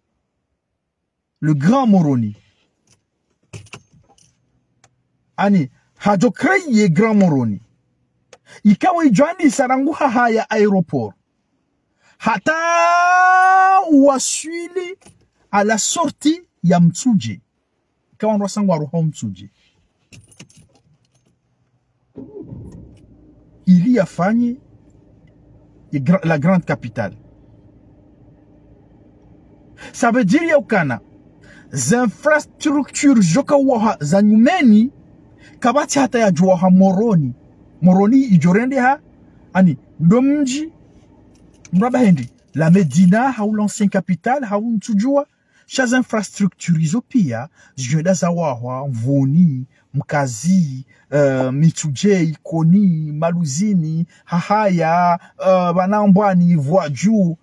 le Grand Moroni. Ani, hadjo créer Grand Moroni. Ikao idjo andisa rangu hahaya aéroport hata uwaswili à la sortie ya Mtsudje. Ikao wandru wasangwa roho Mtsudje. Ili yafanye ye gra-, la grande capitale. Ça veut dire ya ukana ze infrastructures zidjo ka waha za nyumeni, kapvatsi hata yadjo waha Moroni. Moroni idjo rendeha, ani, ndo mdji, mraba hindri, la Médina, hau l'ancienne capitale, hau ntsudjuwa, sha ze infrastructures izo piya, zidjo enda zawahwa, Mvuni, Mkazi, euh, Mitsudje, Ikoni, Maluzini, hahaya, euh, pvanu Mbwani, Vwadju.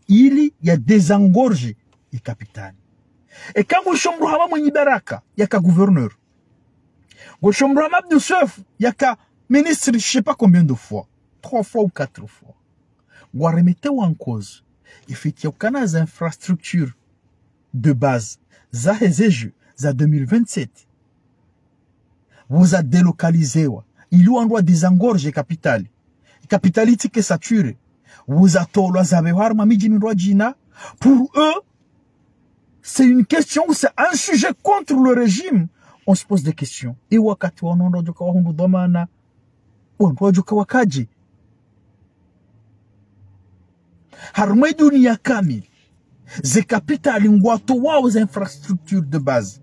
ili ya désengorger ye capitale. Eka ngosho mdru hama Mwinyi Baraka yaka gouverneur, ngosho mdru hama Abdou Soefo yaka ministre, je sais pas combien de fois, trois fois ou quatre fois, ngwa remettre en cause ye fait ya ukana ze infrastructures de base zahe ze Jeux za deux mille vingt-sept pvo za délocalisewa, ili wandru wa désengorger capitale. Capitale itsike saturé, pvo za tolwa zapvehwa harumwa midji mindrwadjina. Pour eux, c'est une question, c'est un sujet contre le régime. On se pose des questions. Ye wakati wanu wandru wadjoka wahundru dhwamana, wandru wadjoka wakadje? Harumwa ye dunia kamili, ze capitale ngwatowao ze infrastructures de base,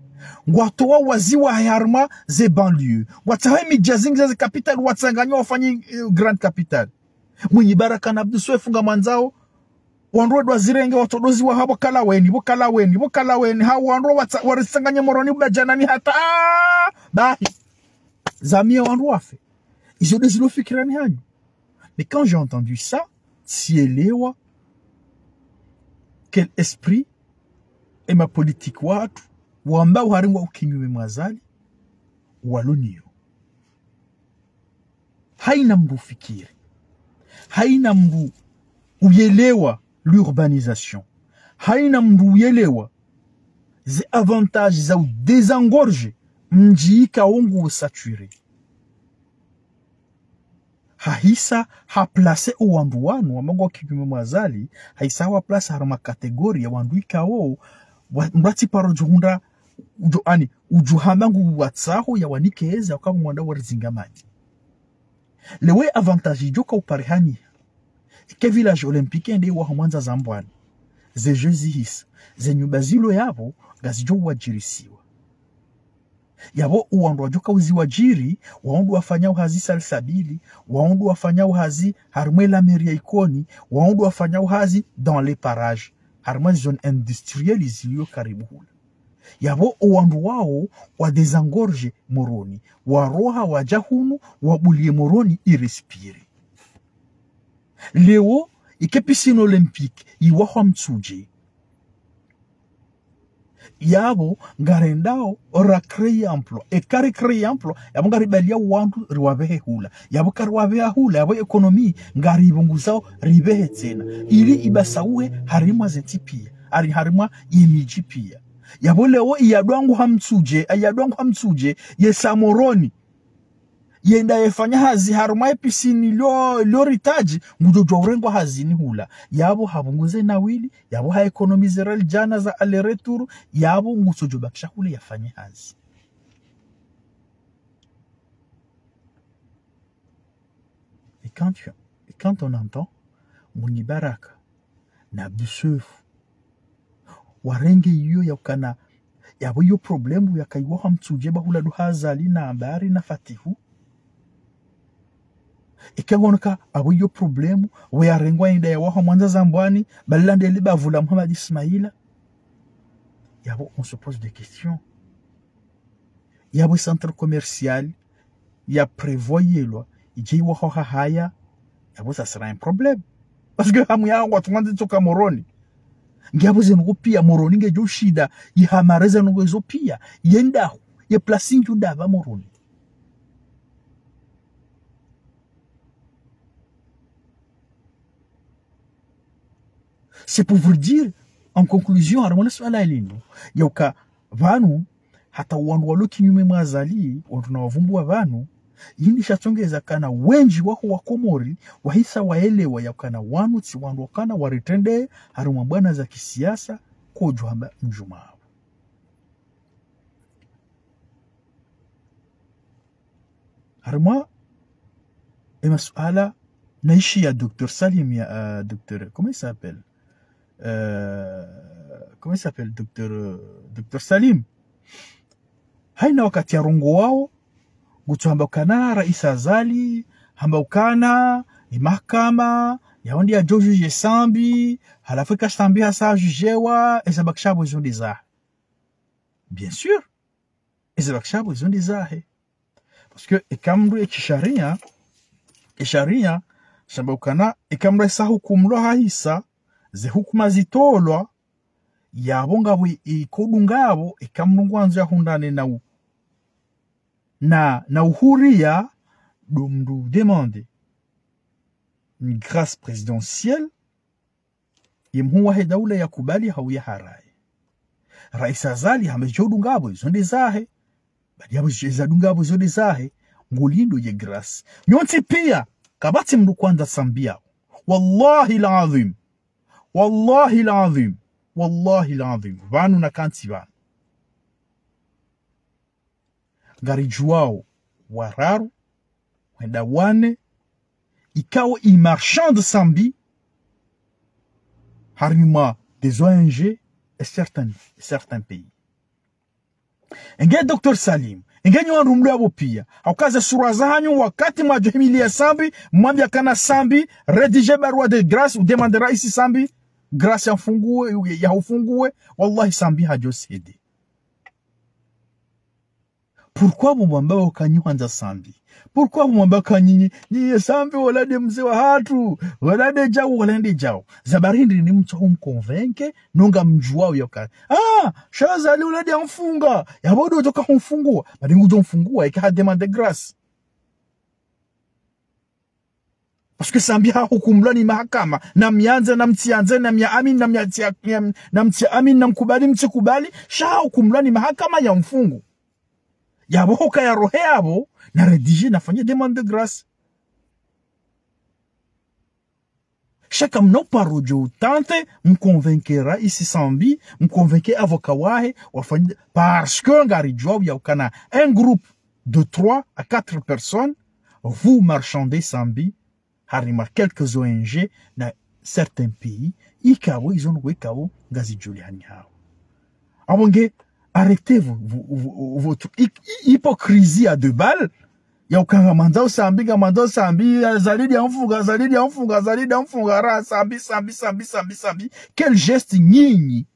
ngwatowao waziwahe harumwa ze banlieue, ngwatsaho ye midji ya zingidza ze capitale watsanganye wafanye, eh, grande capitale. Mwinyi Baraka na Abdou Soefo ngamwandzao wandru wende wazirenge, watsodoziwaha pvo Kalaweni, pvo Kalaweni, pvo Kalaweni, ha wandru watsa-, waritsanganye Moroni, Mbadjini hata, ah, bahi. Zamia wandru wafe. Izo nde zilo fikirani hanyu. Mais quand j'ai entendu ça, tsielewa quel esprit ye ma politiques watru wamba uharingwa ukinyume mwa Azali walo nayo. Haina mdru ufikiri, haina mdru uyelewa l'urbanisation, haina mdru uyelewa ze avantages za u désengorger mdji ikao ngu saturé. Hahisa ha placer o wandru wanu wamba ngwao kinyume mwa Azali, hahisa ha wa placer harumwa catégorie ya wandru ikao wa-, mdru atsi paro djuhundra udjo, ani, udjo hamba ngu watsaho ya wanike eza, uka ngwandao warizinga manyi. Lewo ye avantage idjoka uparihaniha, ike village olympique yende iwaho Mwandza Zambwani, ze Jeux zihisa, ze nyumba zilo yapvo ngazidjo uwadjirisiwa. Yapvo o wandru wadjoka uziwadjiri, wandru wafanyao hazi Salsabili, wandru wafanyao hazi harumwa ye la mairie ya Ikoni, wandru wafanyao hazi dans les parages, harumwa ze zones industrielles zilio karibu hula. Yapvo o wandru wao wa désengorger Moroni, waroha wadja hunu, wabulie Moroni i respirer. Lewo, ike piscine olympique iwaho Mitsudje, yapvo ngarendao ra créer emploi. Eka ri créer emploi, yapvo ngaribalia wandru riwapvehe hula. Yapvo kariwapveha hula, yapvo économie ngaripvunguzao ripvehe tsena, ili ibasauhe harimwa ze ntsi pia, ari harimwa ye midji pia. Yapvo lewo iyadwangu ha Mitsudje, iyadwangu ha Mitsudje, yesa Moroni, yende yefanye hazi harumwa ye piscine lio, lio ritaji, ngudjo djuwa urengwa hazini hula. Yapvo hapvunguze nawili, yapvo ha économiser ra lidjana za aller-retour, yapvo ngutsodjo bakisha hule yafanye hazi. Et quand tu, et quand on entend Mwinyi Baraka na Abdou Soefo warenge iyo ya ukana, yapvo iyo problème yaka iwaho ha Mitsudje ba hula ndo ha Azali na Ambari na Fatihu. Ike ngonoka, yapvo iyo problème, we yarengwa yende yawaho Mwandza Zambwani, ba lila nde li bavu la Mohamed Ismaila. Yapvo on se pose des questions. Yapvo centre commercial ya prévoyelwa idje iwaho Hahaya, yapvo ça sera un problème. Parce que hamu ya ngwatsu ngwandzi tsoka Moroni. Nge yapvo ze ndrongoo pia Moroni ngedjo shinda ihamare ze ndrongoo izo pia, yendaho, ye place ndjo ndapvi Moroni. C'est pour vous dire, en conclusion, harumwa le suala linu, ya uka pvanu, hata wandru walo kinyume mwa Azali, wandru na wavumbua pvanu, yini shatsongeza kana wendji waho wa Komori, wahisa waelewa ya kana wanu tsi wandru wakana waritrende, harumwa mbwana za kisiasa, kodjo hamba ndjuma yapvo. Harumwa ye masuala naishiya docteur Salim ya, euh, docteur, comment il s'appelle ? Euh, comment il s'appelle, docteur, euh, docteur Salim ? Haina wakati yarongowao, ngutsuhamba ukana Raisi Azali, hamba ukana, ye mahakama, yawo nde yadjo juger Sambi, halafu eka Sambi hasa jugewa, eza bakisha pvo izo nde zahe. Bien sûr. Eza bakisha pvo izo nde zahe. Parce que eka mdru ye kisharia, ye sharia, shamba ukana, eka mdru yasa hukumulwa hahisa, ze hukuma zitolwa, yapvo ngapvo i-, ikodungapvo, eka mndru ngwandzo yahundrane na u-, na, na uhuriya, ndo mndru udemande une grâce présidentielle, ye mhuu wahe daula yakubali hau yaharaye. Raisi Azali hamba izo udungapvo, izo nde zahe. Badi yapvo izo udungapvo, izo nde zahe. Ngulindo ye grâce. Nyontsi piya, kapvatsi mndru kwandza Sambi yapvo. Wallahi al-azim. Wallahi al-azim. Wallahi al-azim. Pvanu nakantsi pvanu. Ngaridjuwao wararu, hwenda wane, ikao i marchand Sambi, harimwa des O N G et certains, et certains pays. Enge Docteur Salim, enge nyi wandru mlio yapvo piya, hauka ze sura zahanyu wakati mwadjo himiliya Sambi, mwambiya kana Sambi, rédiger barua de grâce, udemande raisi Sambi, grâce yamfunguwe, ya, yahufunguwe, wallahi Sambi hadjo céder. Pourquoi pvo mwamba uka nyi hwandza Sambi? Pourquoi pvo mwamba uka nyi, nyi, nyi ye Sambi wola nde mze wahatru, wola nde djau, wola nde djau? Za bari ndrini mtso humconvaincre, no ngamdjuwao yoka. Ah, sha Azali wola nde yamfunga, yapvo ndo udjoka humfunguwa, badi ngudjo mfunguwa, eka hademande grâce. Parce que Sambi hahukumulwa ni mahakama, namyandze, namtsiyandze, namyaamini, namyatsia-, namya-, namtsiamini, namkubali, mtsikubali, sha hahukumulwa ni mahakama yamfungu. Yapvo huka yarohe yapvo, na rédiger, nafanye demande de grâce. Sha kamna uparo djo utenter, mconvaincre raisi Sambi, mconvaincre avocat wahe, wafanye, parce que ngaridjuwao yaukana un groupe de trois à quatre personnes, vous marchandez Sambi, harimwa quelques O N G, na certains pays, ikao, izo ndrongoo ikao, ngazidjulihani hao. Apvo nge, arrêtez vo-, vo-, vo-, votre hy-, hy-, hypocrisie à deux balles. Yauka ngamwandzao Sambi, ngamwandzao Sambi, Azali nde yamfunga, Azali nde yamfunga, Azali nde yamfunga, ra Sambi, Sambi, Sambi, Sambi, Sambi. Quel geste nyinyi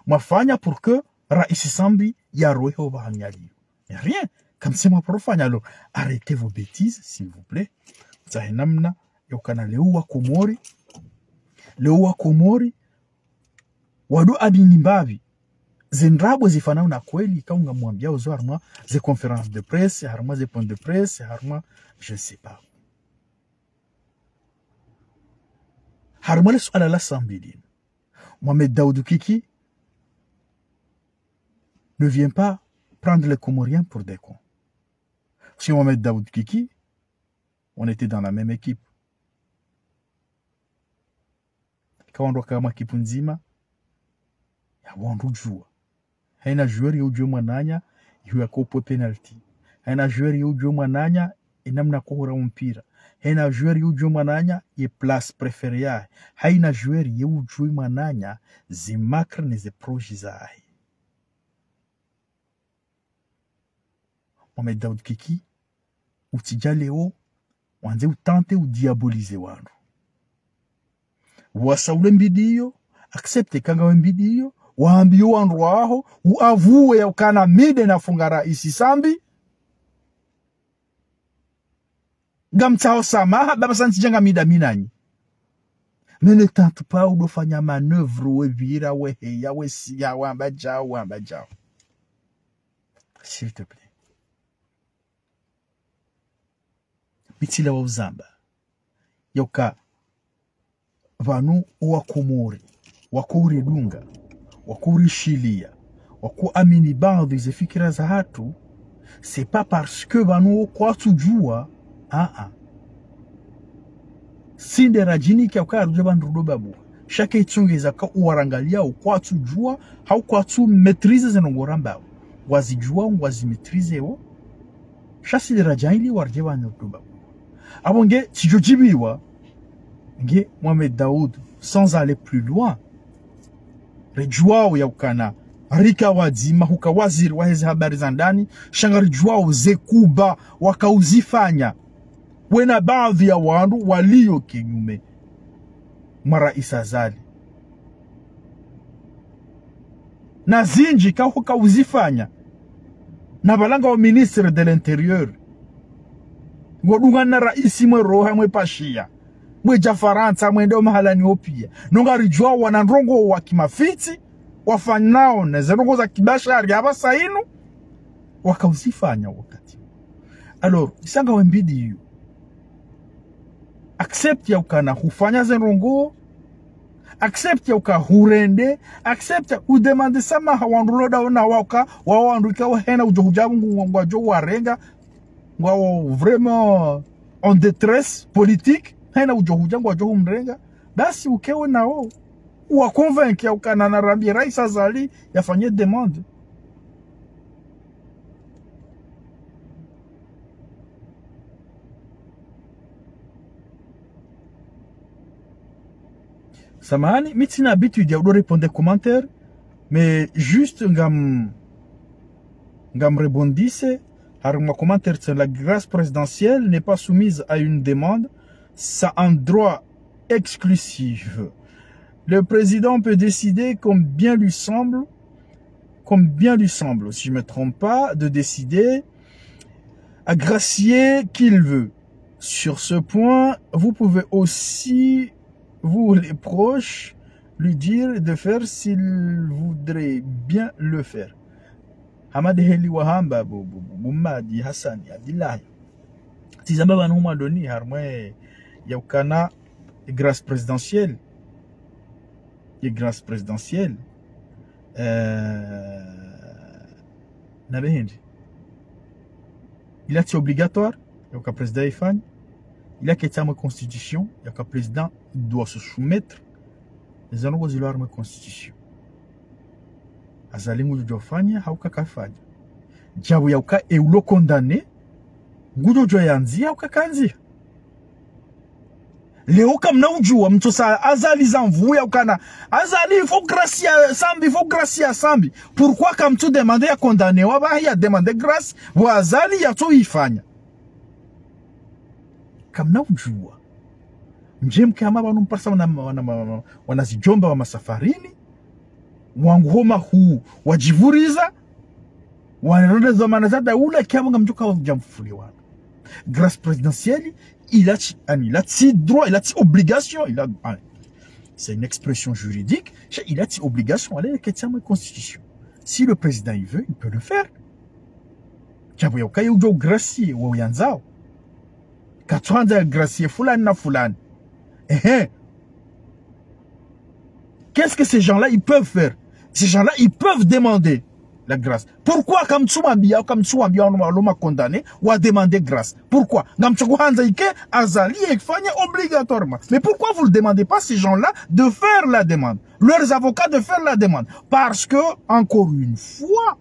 mwafanya pour que raisi Sambi yarohe opvahanu yaliyo? Rien. Kamtsi mwaparo fanya, alors, arrêtez vos bêtises, s'il vous plaît. Mtsahe namna yaukana leo wa Komori, leo wa Komori, wandru amini mbapvi ze ndrabo zifanao na kweli, ikao ngamwambiao zo harimwa ze conférence de presse, harimwa ze point de presse, harimwa, je ne sais pas. Harimwa le suala la Sambi linu. Mohamed Daoud Kiki ne vient pas prendre les Comoriens pour des cons. Parce que Mohamed Daoud Kiki, on était dans la même équipe. Eka wandru waka mwa équipe ndzima, yapvo wandru udjuwa. Haina joueur ye udjuwa mwananya, ihu yakopve penalty. Haina joueur ye udjuwa mwananya, inamna kohura mpira. Haina joueur ye udjuwa mwananya, ye place préférée yahe. Haina joueur ye udjuwa mwananya, ze marque ne ze projet zahe. Mohamed Daoud Kiki, utsidja leo, wandze utenter udiaboliser wandru. Wasaule mbidi iyo, accepter ka ngawe mbidi iyo, waambiye wandru waho, uavouer yaukana mi nde nafunga raisi Sambi, ngamtsaho samaha, baba santsi djanga mida minanyi. Mais ne tente pas udofanya manœuvre, wepvira, weheya, wesiya, wamba djau, wamba djau. S'il te plaît. Mitsila wa uzamba. Yauka pvanu owa Komori, wako uridunga, wako urishiliya, wako amini baadhwi ze fikira zahatru, c'est pas parce que pvanu wo kwatsudjuwa, a-a. Si nde radjinikia uka yarudje pvanu rudo babu. Sha ke itsongeza ka uwarangaliyao kwatsudjuwa, hau kwatsu maîtriser ze ndrongoo rambao. Wazidjuwa, wazi maîtriser wo. Sha si nde radjaili waridje pvanu rudo babu. Apvo nge, tsidjo djibiwa, nge Mohamed Daoud, sans aller plus loin, ridjuwao yaukana, rika wadzima, huka waziri waheze habari za ndani, sha ngaridjuwao ze kuba waka uzifanya. Wena baadhwi ya wandru waliyo kinyume mwa raisi Azali. Na zindji ka huka uzifanya. Na pvala ngawo ministre de l'intérieur. Ngodungana na raisi mwe roha mwe pashiya. Mwedja Farantsa, mwende omahalani opia. No ngaridjuao wana ndrongoo wa kimafitsi, wafanyao ne ze ndrongoo za kibashari hapvasa inu, wakauzifanya wakati. Alors, isa ngawe mbidi iyo. Accepte ya ukana hufanya ze ndrongoo, accepte ya uka hurende, accepte udemande samaha wandru loda ona waka, wa wandru ika wahena udjo hudjabu ngu-, ngwadjo warenga, ngwao vraiment en détresse politique, hena udjo hudja ngwadjo humrenga, basi ukewe nao, uwa convaincre ya ukana na rambi Raisi Azali yafanye demande. Samahani, mi tsina habitude ya udo répondre commentaire, mais juste ngam, ngam rebondisse, harumwa commentaire, c'est la grâce présidentielle n'est pas soumise à une demande, ça un droit exclusif. Le président peut décider comme bien lui semble, comme bien lui semble, si je me trompe pas, de décider, agracier qui il veut. Sur ce point, vous pouvez aussi, vous les proches, lui dire de faire s'il voudrait bien le faire. Hamadi heli wahamba bu, bu, bu, bu Madi Hasani Abdillahi. Tsi zamba pvanu huma doni harumwa ya ukana grâce présidentielle. Ye grâce présidentielle. Euh, na behindi. Ila tsi obligatoire ya uka président ifanye. Ila ketsi harumwa constitution ya uka président doit se soumettre. Ze ndrongoo zilo harumwa constitution. Azali ngudjo fanya, hauka kafanya. Djabu ya uka e ulo condamné, ngudjo yandzia, hauka kandzia. Leo kamna udjua, mtsosa Azali za nvu ya ukana. Azali, il faut grâce ya Sambi, il faut grâce ya Sambi. Pourquoi kamtsu demande ya condamné, wa ba ya demande grâce, wa Azali yatso ifanya. Kamna udjua. Mdje mke hama pvanu mparisa wana, wana, wana, wana zidjomba wa masafarini, wangu homa hu, wadjivuriza, wanarenda dhwamana za daula, kiamu ngamdjoka wadja mfuli wana. Grâce présidentielle, ila tsi, ani, ila tsi droit, ila tsi obligation, ila, ani. C'est une expression juridique, c'est ila tsi obligation, ale ketsi harumwa constitution. Si le président il veut, il peut le faire. Djabu ya uka ye udjo gracier, wa uyandzao. Katsuandza gracier fulani na fulani. Ehe. Qu'est-ce que ces gens-là, ils peuvent faire ? Ces gens-là, ils peuvent demander la grâce. Pourquoi kamtsu wambia, kamtsu wambia, alo ma condamné, wa demander grâce ? Pourquoi ? Ngamtsu handza ike, Azali yefanye obligatoirement. Mais pourquoi vous ne demandez pas ces gens-là de faire la demande ? Leurs avocats de faire la demande. Parce que, encore une fois,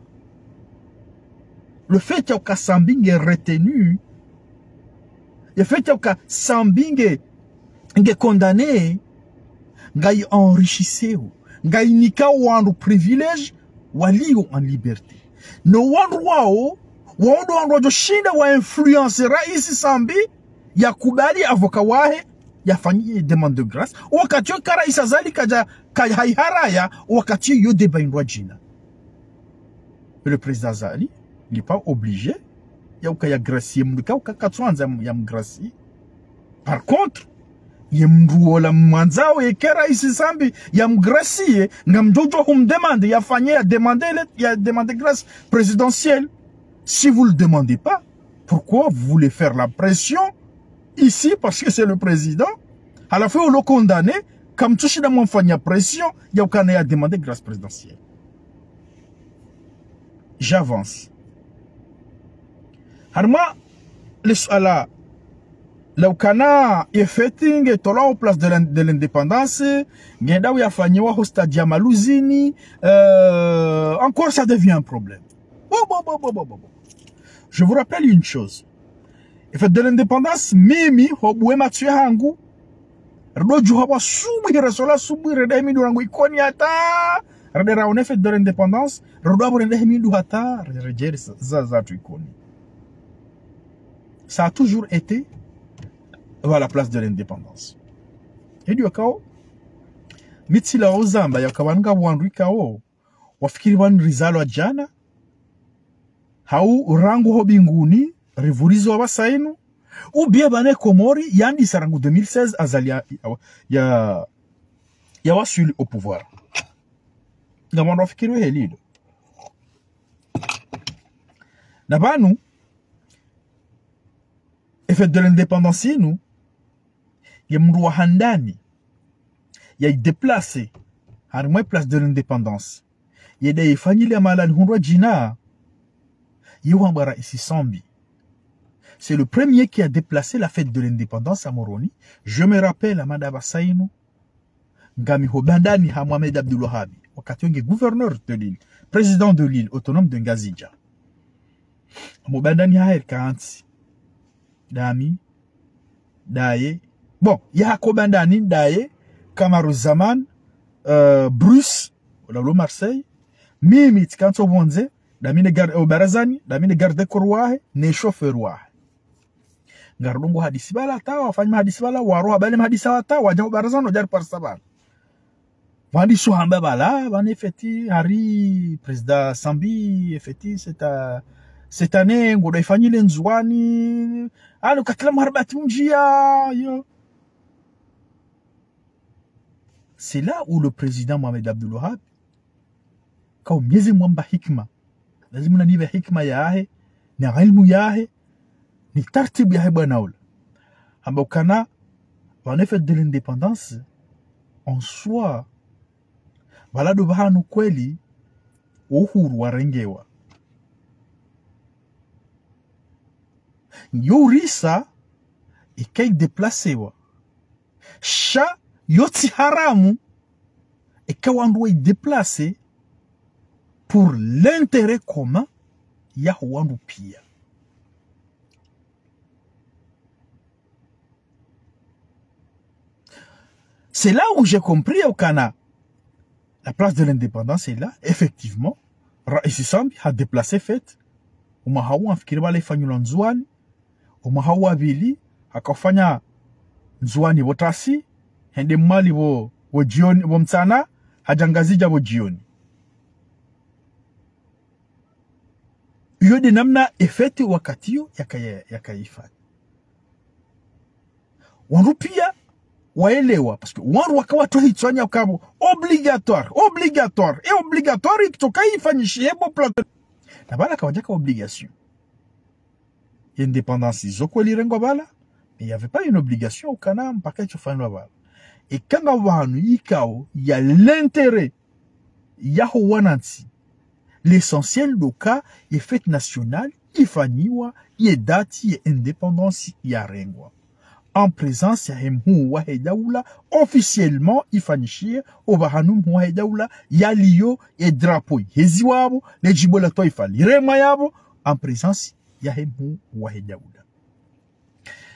le fait ya uka Sambi nge retenu, le fait ya uka Sambi nge, nge condamné, ngayi enrichissé, ngayi nika wandru privilège, walio en liberté. No wandru wao, wao ndo wandru wadjo shinda wa influencer Raisi Sambi, ya kubali avocat wahe, ya fanye demande de grâce. Wakati yo ka Raisi Azali kadja, ka haiharaya, wakati yo débat indwa djina. Le président Azali, il n'est pas obligé ya uka ya gracier mndru ka uka katsuandza ya mgracier. Par contre, ye mndru ola mwandzao yeka Raisi Sambi ya mgracier, ngamdjo hum demander, ya fanye, ya demander, ya demander grâce présidentielle. Si vous le demandez pas, pourquoi vous voulez faire la pression ici, parce que c'est le président ? Halafu ulo condamné, kamtsu shinda mwamfanya pression, ya ukana ya demander grâce présidentielle. J'avance. Harumwa le suala la ukana ye fête nge tolwa au place de l'in-, de l'indépendance, nge ndawu yafanyiwa ho stade ya Maluzini, euh, encore ça devient un problème. Bon, bon, bon. Je vous rappelle une chose. Ye fête de l'indépendance, mimi, ho buwe matso yahangu, rido djuha pvwa subuhi, resola subuhi, rende hemindru rangu Ikoni hata, rende raone fête de l'indépendance, rido apvo rende hemindru hata, re-, redjeri za, za, zatru Ikoni. Ça a toujours été, voilà, place de l'indépendance. Edi wakao, mi tsila ozamba, yaka wanu nga wandru ikao, wafikiri wanu rizalwa djana, hau rangu ho mbinguni, rivurizwa pvasa inu, Ou bien pvanu Komori, yandisa rangu deux mille seize Azali ya, ya, ya, ya waswili au pouvoir. Ngamwando wafikiri heli ilo. Na pvanu, e fête de l'indépendance inu, ye mndru wa handani, ya i déplacer, harimwa e place de l'indépendance. Ye nde yifanyile ya mahala ni hundrwa djina, ye wambwa Raisi Sambi. C'est le premier qui a déplacé la fête de l'indépendance à Moroni. Je me rappelle, amanda pvasa inu, ngami ho bandani ha Mohamed Abdulwahab, wakati wo nge gouverneur de l'île, président de l'île autonome de Ngazidja. Mo bandani hahe rikantsi. Ndami, ndaye. Bon, ya hako bandani, ndaye, Kamaruzaman, euh, Bruce, ola ulo Marseille. Mimi tsikantsi opvondze, ndami ne garde, o barazani, ndami ne garde corps wahe, ne chauffeur wahe. Ngarudungu hadisi pvala, hata wafanya mahadisi pvala, waro habali mahadisi hata, wadja ho barazani, wadja riparisa pvala. Pvandisi hamba pvala, pvanu e fête, hari président Sambi, e fête, cette, cette année, ngodo yifanyile Ndzuwani, anu katila mharabati mdjia, yo. C'est là où le président Mohamed Abdulwahab, ka umyezi mwamba hikima. Lazimu na nibe hikima yahe, na ilmu yahe, ni tartibu yahe bwana ula. Hamba ukana, pvanu e fête de l'indépendance, en soi, pvala ndo pvahanu kweli, uhuru warengewa. Yo urisa, ika i déplacewa. Sha yo tsi haramu, eka wandru wa i déplacer pour l'intérêt commun yaho wandru pia. C'est là où j'ai compris ukana la place de l'indépendance est là, effectivement. Raisi Sambi ha déplacer fête. Omwaha unu nafikiri pvala yifanyilwa Ndzuwani. Omwaha wa pvili, haka ufanya Ndzuwani pvo tasi, hende Mwali pvo, pvo djioni, pvo mtsana, hadja Ngazidja pvo djioni. Iyo nde namna e fête wakati yo yaka, yaka yifanya. Wandru pia waelewa, parce que wandru waka watoa hitswanya ukaya pvo obligatoire, obligatoire, e obligatoire ikitoka yifanyishihe pvo plateau. Na pvala kawadjaka obligation. Indépendance izo kweli irengwa pvala, mais il y avait pas une obligation ukana mpaka itsofanyiwa pvala. Eka ngapvo pvanu yikao ya l'intérêt yaho wanantsi. L'essentiel ndo uka ye fête nationale yifanyiwa, ye date ye indépendance yarengwa. En présence yahe mhuu wahe daula, officiellement yifanyishihe, opvahanu mhuu wahe daula yaliyo, ye drapeau yiheziwa pvo, le djibo la twaifa liremwa yapvo, en présence yahe mhuu wahe daula.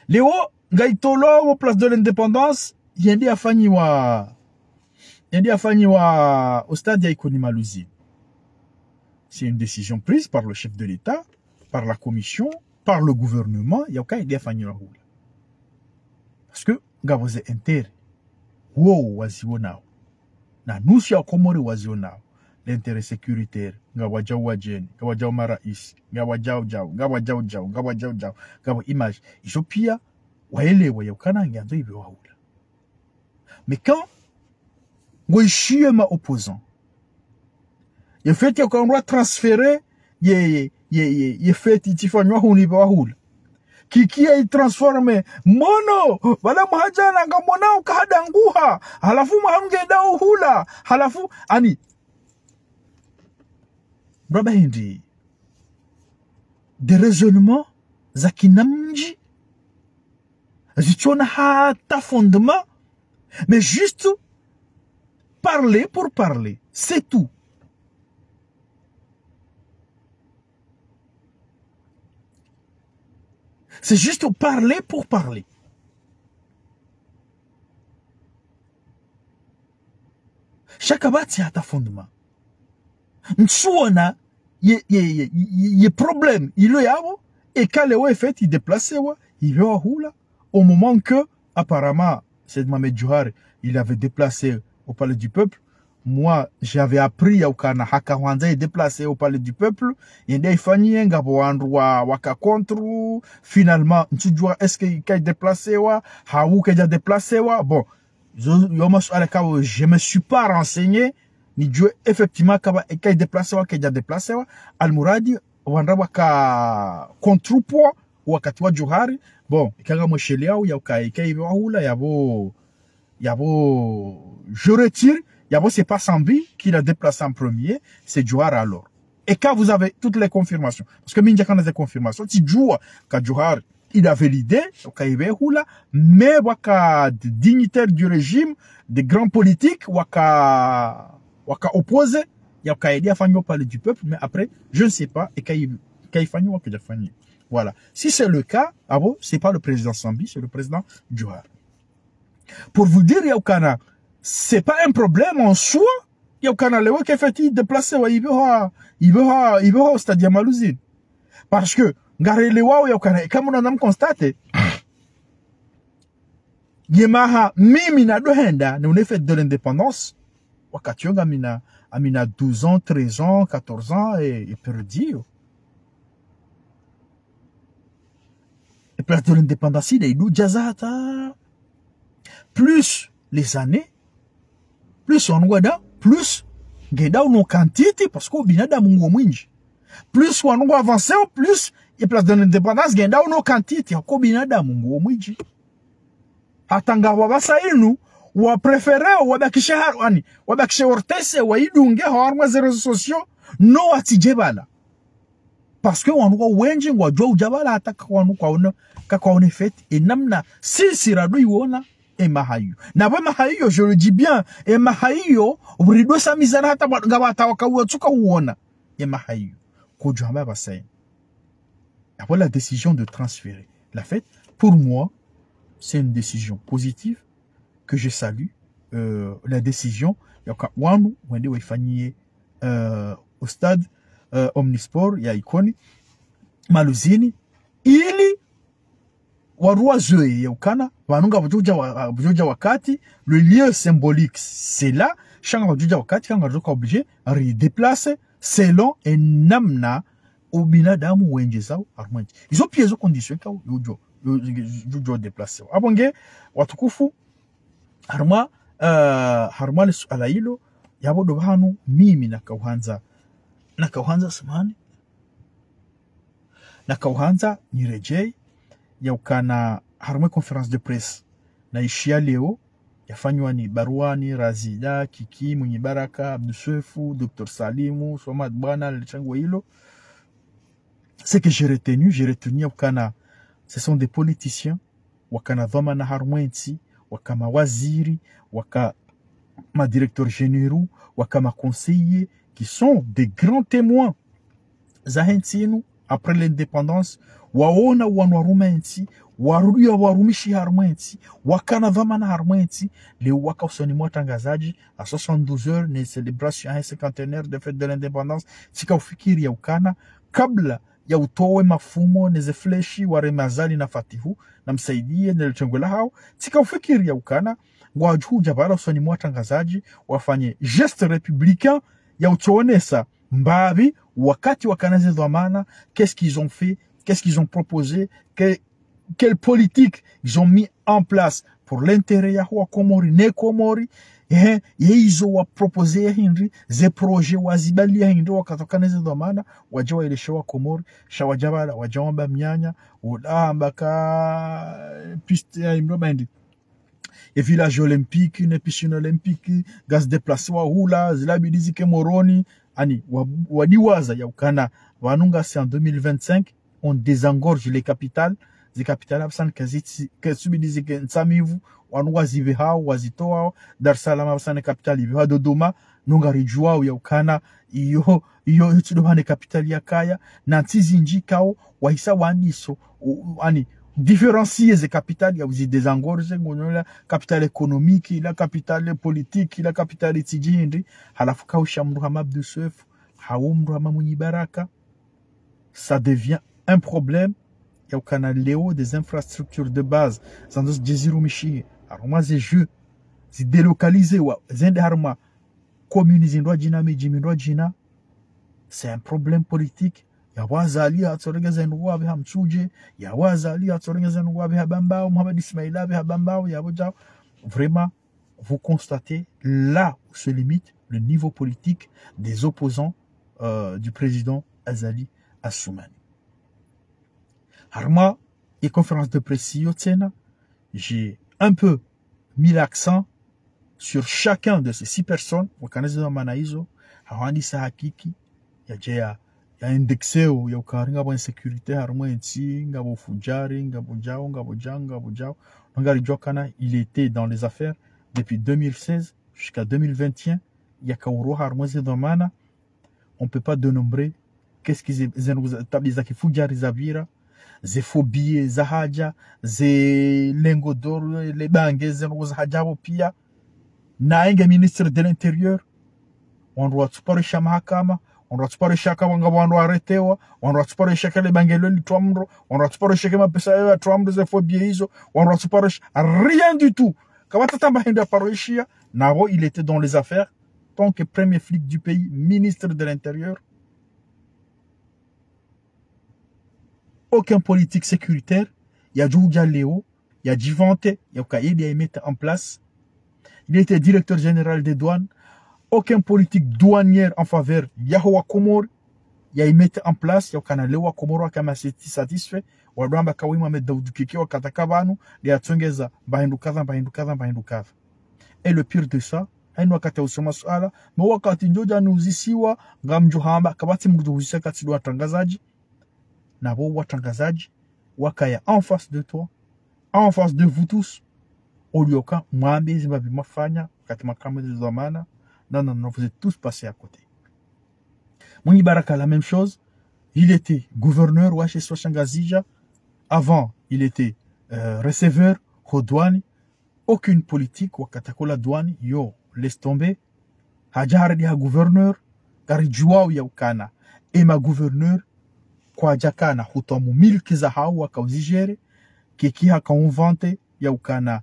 Leo, ngayitolwao pvo place de l'indépendance, yende yafanyiwa, yende yafanyiwa au stade ya Ikoni Maluzini. C'est une décision prise par le chef de l'État, par la commission, par le gouvernement, ya uka yende yafanyiwa hula. Parce que ngapvo ze intérêt, wo wazionao. Na nusu ya Komori wazionao. L'intérêt sécuritaire, ngapvwadjao wadjeni, ngapvwadjao maraisi, ngapvwadjao djao, ngapvwadjao djao, ngapvwadjao djao, ngapvo image. Izo pia, waelewa ya ukana ngiyandzo yipve wahula. Mais quand ngoyishiyo ma opposants, ye fête ya ukandrwa transférer ye, ye, ye, ye, ye fête yitsifanywa hunu yipve wahula. Kiki yayi transformer, mwono, pvala mwahadjana ngamwona uka hadanguha, halafu mwaha ngwenda uhula, halafu, ani. Mraba hindri. Des raisonnements za kinamdji, zitsona hata fondement, mais juste parler pour parler, c'est tout. C'est juste parler pour parler. Sha kapvatsi hata fondement. Ntsuona ye, ye, ye, ye, ye problème ilo yapvo, eka leo e fête yidéplacewa, yipve wahula, au moment que, apparemment, Said Mohamed Djohar, il avait déplacé au Palais du Peuple, Moi, j'avais appris ya ukana haka hwandza ye déplacer au Palais du Peuple, yende ifanyie, ngapvo wandru wa, waka contre, finalement, ntsudjua est-ce que ika déplacer wa, hau kedja déplacer wa. Bon, zo, yo masuala kawo, je me suis pas renseigné, nidjue effectivement kaba ika déplacer wa, kedja déplacer wa. Almuradi, wandru waka contre poids, wakati wa Djohar. Bon, ika ngamwesheleao, ya uka, ika ive wahula, yapvo, yapvo, je retire, yapvo, c'est pas Sambi qui l'a déplacé en premier, c'est Djohar alors. Et quand vous avez toutes les confirmations, parce que mi ndjakana ze confirmations, tsidjua ka Djohar, il avait l'idée, ka ive hula, mais waka des dignitaires du régime, des grands politiques, waka, waka opposé, ya uka yende afanye au Palais du Peuple, mais après, je ne sais pas, et ka i, ka ifanye, wa kedja fanye. Voilà. Si c'est le cas, ah bon, c'est pas le président Sambi, c'est le président Djohar. Pour vous dire, ya ukana, c'est pas un problème en soi, ya ukana, le weke feti déplacer wa ive ha, ive ha, ive ha au stade ya Maluzini. Parce que, ngarelewao ya ukana, comme on a constaté, ye maha mimi nadohenda, ne une fête de l'indépendance, wakati yo ngamina, ngamina douze ans, treize ans, quatorze ans, et, et perdu yo. Et place de l'indépendance, il est d'où djazata. Plus les années, plus wandru ngwendao, plus ngwendao no quantité, parce que binadamu ngo mwindji. Plus wandru ngwa avancer, plus ye place de l'indépendance ngwendao no quantité, parce que binadamu ngo mwindji. Hata ngapvo pvasa inu, wa préférer, wabakishe har-, ani, wabakishe O R T C, waidunge harumwa ze réseaux sociaux, no watsidje pvala. Parce que wandru ngwao wendji ngwadjao udja pvala hata ka wandru kwaona, ka kwaona fête, e namna sisi rado iona, e maha iyo. Na pvo e maha iyo, je le dis bien, e maha iyo, rido samizana hata wa-, ngapvo hata waka watsuka uona, e maha iyo. Kodjo hamba pvasa inu. Après la décision de transférer la fête, pour moi, c'est une décision positive que je salue. Euh, la décision, ya uka wandru, wende waifanyie, euh, au stade, euh, Omnisport, ya Ikoni, Maluzini, ili wandru wazoe ya ukana, pvanu ngapvodjo udja wa-, pvodjo udja wakati, le lieu symbolique, c'est là, sha ngapvodjo udja wakati, ka ngaridjo ka obligé, ridéplacer, selon e namna ubinadamu wendjezao harumwa entsi. Izo pia izo condition ka yo udjo, yo, yo, yo udjo déplacer. Apvo nge, watukufu, harumwa, eh, harumwa le suala ilo, yapvo ndo pvanu mimi nakauhandza, nakauhandza samahani, nakauhandza niredjei, ya ukana harumwa conférence de presse naishia leo, yafanywa ni Barwani, Razida, Kiki, Mwinyi Baraka, Abdou Soefo, Docteur Salimou, Swamad Bwana, le tsango ilo. Ce que j'ai retenu, j'ai retenu ya ukana, ce sont des politiciens, wakana dhwamana harumwa entsi, waka mawaziri, waka madirecteurs généraux, waka maconseillers, qui sont des grands témoins za hentsi inu, après l'indépendance, waona wanu waruma entsi, warudia warumishi harumwa entsi, wakana dhwamana harumwa entsi, leo waka usoni mwa watrangazadji, à soixante-douze heures, ne célébration ya cinquantenaire de fête de l'indépendance, tsika ufikiri ya ukana, kabla ya utowe mafumo ne ze fleshi wareme Azali na Fatihu, na Msaidie, ne le tsango lahao, tsika ufikiri ya ukana, ngwadjo udja pvala usoni mwa watrangazadji, wafanye geste républicain ya utsoonesa mbapvi, wakati wakana ze dhwamana, qu'est-ce qu'ils ont fait, qu'est-ce qu'ils ont proposé, que, quelle politique ils ont mis en place pour l'intérêt ya wa Komori, ne Komori, eh, ye izo wa proposer ya hindri, ze projet wazibali ya hindri, wakati wakana ze dhwamana, wadja waeleshe wa Komori, sha wadja pvala, wadja wamba mianya, ula amba ka piste ya imro bandi. E village olympique, ne piscine olympique, ngasi déplacer wa hula, zilabidi zike Moroni, ani, wa, wadiwaza ya ukana, pvanu ngasi en deux mille vingt-cinq, on désengorge les capitales, ze capitales apvasa ni kazitsi, kazitsubidi zike Ntsamivu, wanu wazipvehao, wazitoao, Dar es Salaam apvasa ni capitale ipvehwa Dodoma, no ngaridjuao ya ukana, iyo, iyo, iyo tsi ndo pvanu capitale yakaya, na ntsi zindji kao, wahisa wandiso, u-, u-, ani, différencier ze capitales ya uzi désengorger, ngonyo la capitale économique, la capitale politique, la capitale tsidji hindri, halafu kausha mndru hama Abdou Soefo, hau mndru hama Mwinyi Baraka, ça devient un problème. Ya ukana leo des infrastructures de base, zandzo zidje zirumishihe, harumwa ze jeux, zidélocaliser wa, zende harumwa Commune zindrwadjina, midji mindrwadjina. C'est un problème politique. Yapvo Azali hatsorengeza ndrongoo apvaha Mtsudje. Yapvo Azali hatsorengeza ndrongoo apvaha Bambao, Mohamed Ismaila apvaha Bambao, yapvo djao. Vraiment, vous constatez là où se limite le niveau politique des opposants, euh, du président Azali Assoumani. Harumwa ye conférence de presse iyo tsena, j'ai un peu mis l'accent sur chacun de ces six personnes, wakana ze dhwamana izo, hawandisa hakiki, yadje ya, ya indexeo, ya ukaya ngapvo insécurité harumwa entsi, ngapvo ufudjari, ngapvo djao, ngapvo djao, ngapvo djao. Donc, ngaridjuao ukana, il était dans les affaires depuis deux mille seize jusqu'à deux mille vingt et un, yaka uroha harumwa ze dhwamana, on peut pas dénombrer qu'est-ce que ze, ze ndrongoo za, tabia za kifudjari zapvira, ze faux billets zahadja, ze lingots d'or, le bange, ze ndrongoo zahadja apvo pia. Na yenge ministre de l'Intérieur, wandru watsuparisha mahakama, wandru watsuparisha ka wanga wandru arrêtewa, wandru watsuparisha ka le bange lo litrwa mndru, wandru watsuparisha ka mapesa yayo yatrwa mndru ze faux billets izo, wandru watsuparisha rien du tout. Kapvatsi hata mba hindru yaparoishia, napvo il était dans les affaires, tant que premier flic du pays, ministre de l'Intérieur. Aucun politique sécuritaire, yadjo hudja leo, yadjivante, ya ukaya yeye ndiye ya mettre en place. Il était directeur général des douanes. Aucun politique douanière en faveur yaho wa Komori, ya mettre en place, ya ukana leo wa Komori waka sati-, satisfaits, wadjo amba ka oui Mohamed Daoud Kiki wakati yaka pvanu, ndiye yatsongeza, mba hindru kadha, mba hindru kadha, mba hindru kadha. Et le pire de ça, hayina wakati ya usoma suala, mais wakati ndjo dja niuzisiwa, ngamdjo hamba, kapvatsi mndru udjo uzisa katsi ndo watrangazadji, napvo watrangazadji, wakaya en face de toi, en face de vous tous, au lieu ka mwambe ze mbapvi mwafanya, wakati mwaka mwe ze dhwamana, non, non, non, vous êtes tous passés à côté. Mwinyi Baraka, la même chose, il était gouverneur wa she isiwa sha Ngazidja, avant, il était, euh, receveur, ho douane, aucune politique, wakati yaka ho la douane, yo, laisse tomber. Hadja harudi ha gouverneur, ngaridjuao ya ukana, e ma gouverneur, kwadjakana, hutowa mu milki zahao waka uzigérer, Kiki haka inventer, ya ukana,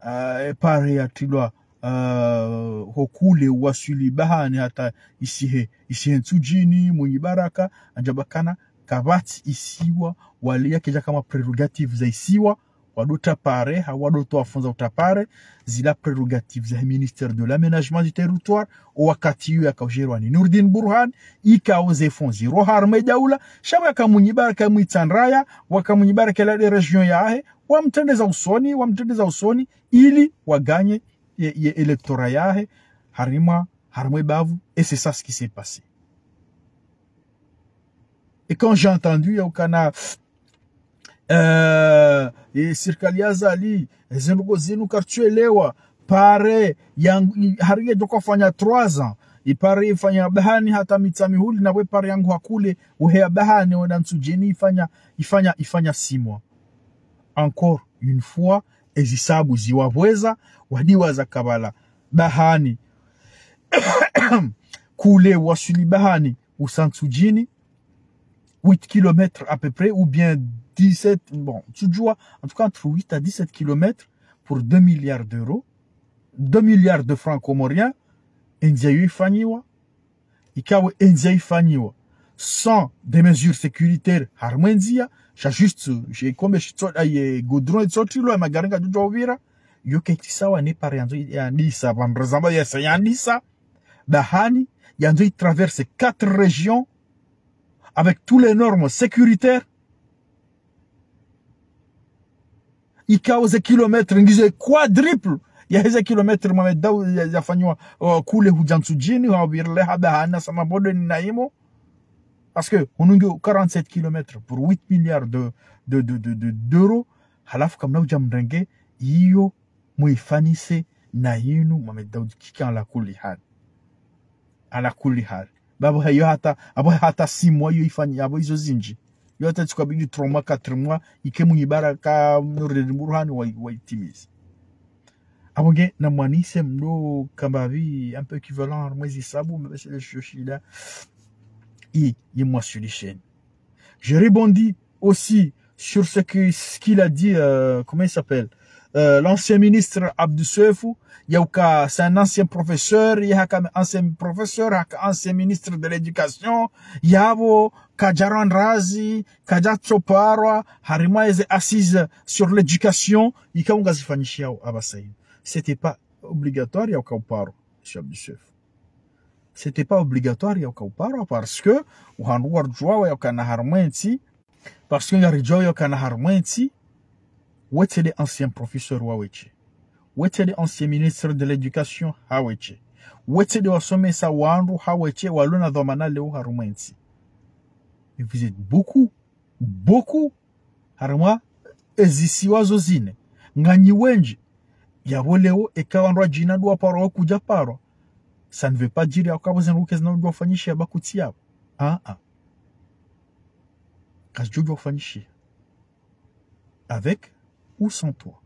euh, e pare yatrilwa, euh, ho Kule uwaswili bahani hata isihe, isihe Ntsudjini, Mwinyi Baraka, andja amba ukana, kapvatsi isiwa, wale yake djaka ma prérogatives za isiwa, wadjo tra pare, ha wadjo towa fonds za utra pare, zila prérogatives za ministère de l'aménagement du territoire, o wakati uwo yaka ugérwa ni Nourdine Bourhane, ikao ze fonds ziroha harumwa e daula, sha pvo yaka Mwinyi Baraka mwitsandraya, waka Mwinyi Baraka la de région yahe, wamtrendeza usoni, wamtrendeza usoni, ili waganye ye, ye électorat yahe, harumwa, harumwa e bavu, et c'est ça ce qui s'est passé. Et quand j'ai entendu, ya ukana, euh, e sirikali ya Azali, e zindru ko zinu kartsuelewa, pare yangu, i, hari yedjo kofanya trois ans, i pare ifanya bahani hata Mitsamihuli, na we pare yangu ha Kule, uheya bahani, wenda Ntsudjini ifanya, ifanya, ifanya six mois. Encore une fois, e zisabu ziwapvweza, wadiwaza kabala bahani Kule uwaswili bahani usa Ntsudjini, huit kilomètres à peu près, ou bien dix-sept, bon, tsudjua, en tout cas entre huit à dix-sept kilomètres pour deux milliards d'euros, deux milliards de francs comoriens, e ndzia yo ifanyiwa, ikao e ndzia ifanyiwa sans des mesures sécuritaires harumwa e ndzia, sha juste, she kombe shitso, aye, goudron itsotrilwa, magari ngayidjo upvira, yo kayitsi sawa ne pare yandzo yandisa, pvamrezamba yesa yandisa, bahani, yandzo itraverse quatre régions avec toutes les normes sécuritaires. Ikao ze kilomètres ngizo quadruple ya heze kilomètres Mohamed Daoud ya, yafanyiwa, euh, Kule hudja Ntsudjini, ha upvirile ha bahani sa Mabondeni na imo. Parce que hunu ngiyo quarante-sept kilomètres pour huit milliards de, de, de, de, de, d'euros. Halafu kamna udja mrenge, iyo muifanise na inu Mohamed Daoud Kiki, ala kulli hal. Ala kulli hal. Ba pvo hayo hata, apvo hata six mois yo ifanyi, apvo izo zindji. Yo hata tsikabidi trois mois, quatre mois, ike Mwinyi Baraka, Nourdine Bourhane wa, waitimize. Apvo nge namwanise mdo kamba pvi, un peu équivalent, harumwa e zisabu, mais c'est le shoshida. I, i mwa solution. Je rebondis aussi sur ce que, ce qu'il a dit, euh, comment il s'appelle, euh, l'ancien ministre Abdou Soefo, yauka c'est un ancien professeur, yahaka ancien professeur, haka ancien ministre de l'éducation, yapvo kadjarandrazi, kadjatsoparwa harimwa eze assises sur l'éducation, ikao ngazifanyishiwao apvasa inu. C'était pas obligatoire yauka uparwa, monsieur Abdou Soefo. C'était pas obligatoire yauka uparwa, parce que uhanu ngaridjuao yaukana harumwa entsi, parce que ngaridjuao yaukana harumwa entsi, wontsi nde ancien professeur wawetsi, wontsi nde ancien ministre de l'éducation hawetsi, wontsi nde wasomesa wandru hawetsi, walona dhwamana leo harumwa entsi. Et vous êtes beaucoup, beaucoup, harumwa ezisiwa zo zine. Nganyi wendji. Yapvo leo, eka wandru wadjina ndo waparwa, wakudjaparwa, ça ne veut pas dire yauka pvo zendru kazina udjo ufanyishiha ba kutsi yapvo. Ah, ah. Kazidjo udjo ufanyishiha. Avec ou sans toi.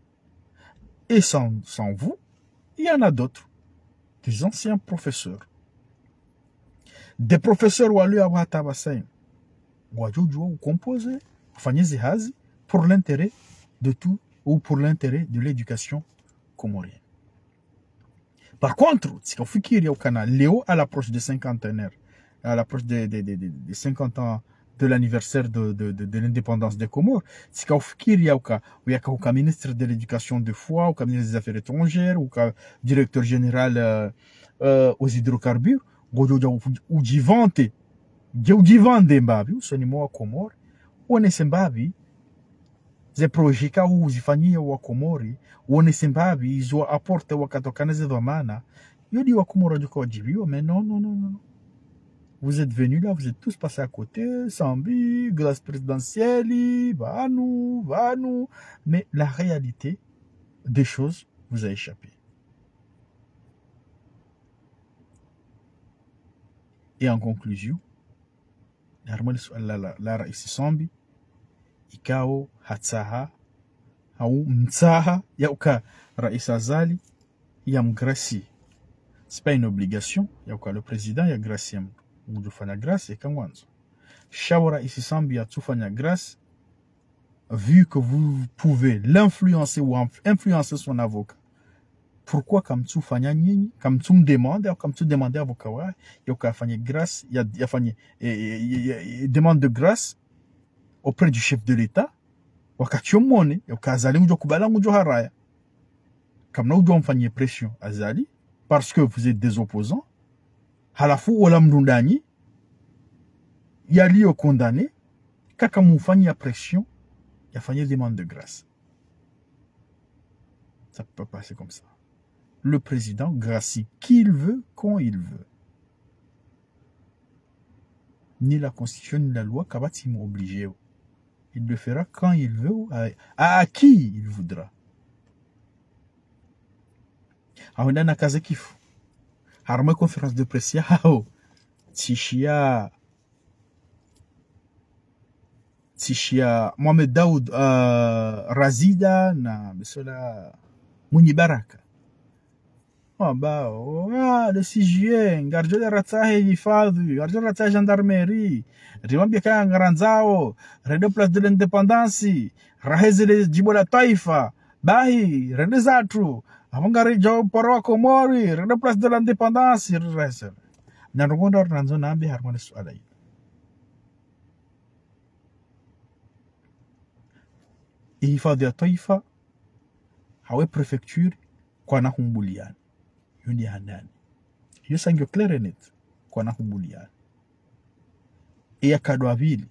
Et sans, sans vous, il y en a d'autres. Des anciens professeurs. Des professeurs walio apvo hata apvasa inu. Ngwadjo udjuwa ucomposer, ufanye zihazi pour l'intérêt de tout ou pour l'intérêt de l'éducation comorienne. Par contre, tsika ufikiri yaukana leo, à l'approche de cinquantenaire, à l'approche de, de, de, de, de cinquante ans de l'anniversaire de, de, de, de l'indépendance des Comores, tsika ufikiri yauka, uyaka uka ministre de l'éducation deux fois, uka ministre des affaires étrangères, uka directeur général, euh, euh, aux hydrocarbures, ngodjo udja u-, udjivanter, dje udjivanter mbapvi, usoni mwa Wakomori, uonese mbapvi, ze projet ka uzifanyia Wakomori, uonese mbapvi izo wa apporter wakati wakana ze dhwamana, yo nde Wakomori wadjoka wadjibiwa, mais non, non, non, non, non. Vous êtes venus là, vous êtes tous passés à côté, Sambi, grâce présidentielle, pvanu, pvanu, mais la réalité des choses vous a échappé. Et en conclusion, harumwa le suala la, la Raisi Sambi, ikao hatsaha, hau mtsaha, yauka Raisi Azali, yamgracie. C'est pas une obligation, yauka le président yagracie mndru. Ngudjo ufanya grâce, eka ngwandzo. Sha pvo Raisi Sambi yatsufanya grâce, vu que vous pouvez l'influencer ou inf-, influencer son avocat, pourquoi kamtsufanya nyinyi, kamtsumdemander, au kamtsudemander avocat wahe, yauka yafanye grâce, ya, yafanye, eh, eh, eh, eh, eh, demande de grâce auprès du chef de l'État, wakati yo mwone, yauka Azali ngudjo kubali, ngudjo haraya. Kamna udjo mfanye pression Azali, parce que vous êtes des opposants, halafu ola mndru ndanyi, yalio condamné, kaka mumfanyia pression, yafanye demande de grâce. Ça peut pas passer comme ça. Le président gracie qui il veut, quand il veut. Ni la constitution, ni la loi, kapvatsi mdru omobligé. Il le fera quand il veut, à, à, à qui il voudra. Aho ndana kaze kifu. Harumwa conférence de presse yahawo, tsishiya, tsishiya Mohamed Daoud, euh, Razida na besola Mwinyi Baraka. Wamba, oh, ah, le six juillet, ngaridjo le ratsahe hifadhwi, ngaridjo le ratsahe gendarmerie, riwambie ka ngarandzao, rende place de l'Indépendance, raheze le djimbo la twaifa, bahi, rende zatru, apvo ngaridjo paro Wakomori, rende place de l'Indépendance, raheze. Na ndrongo ndraru nandzo nambe harumwa le suala hili. Ihifadhwi ya twaifa, hawu préfecture, kwana humbuliani. Yo ndi handani. Yo sa ngiyo clair et net, kwana humbuliani. Eya nkado ya pvili,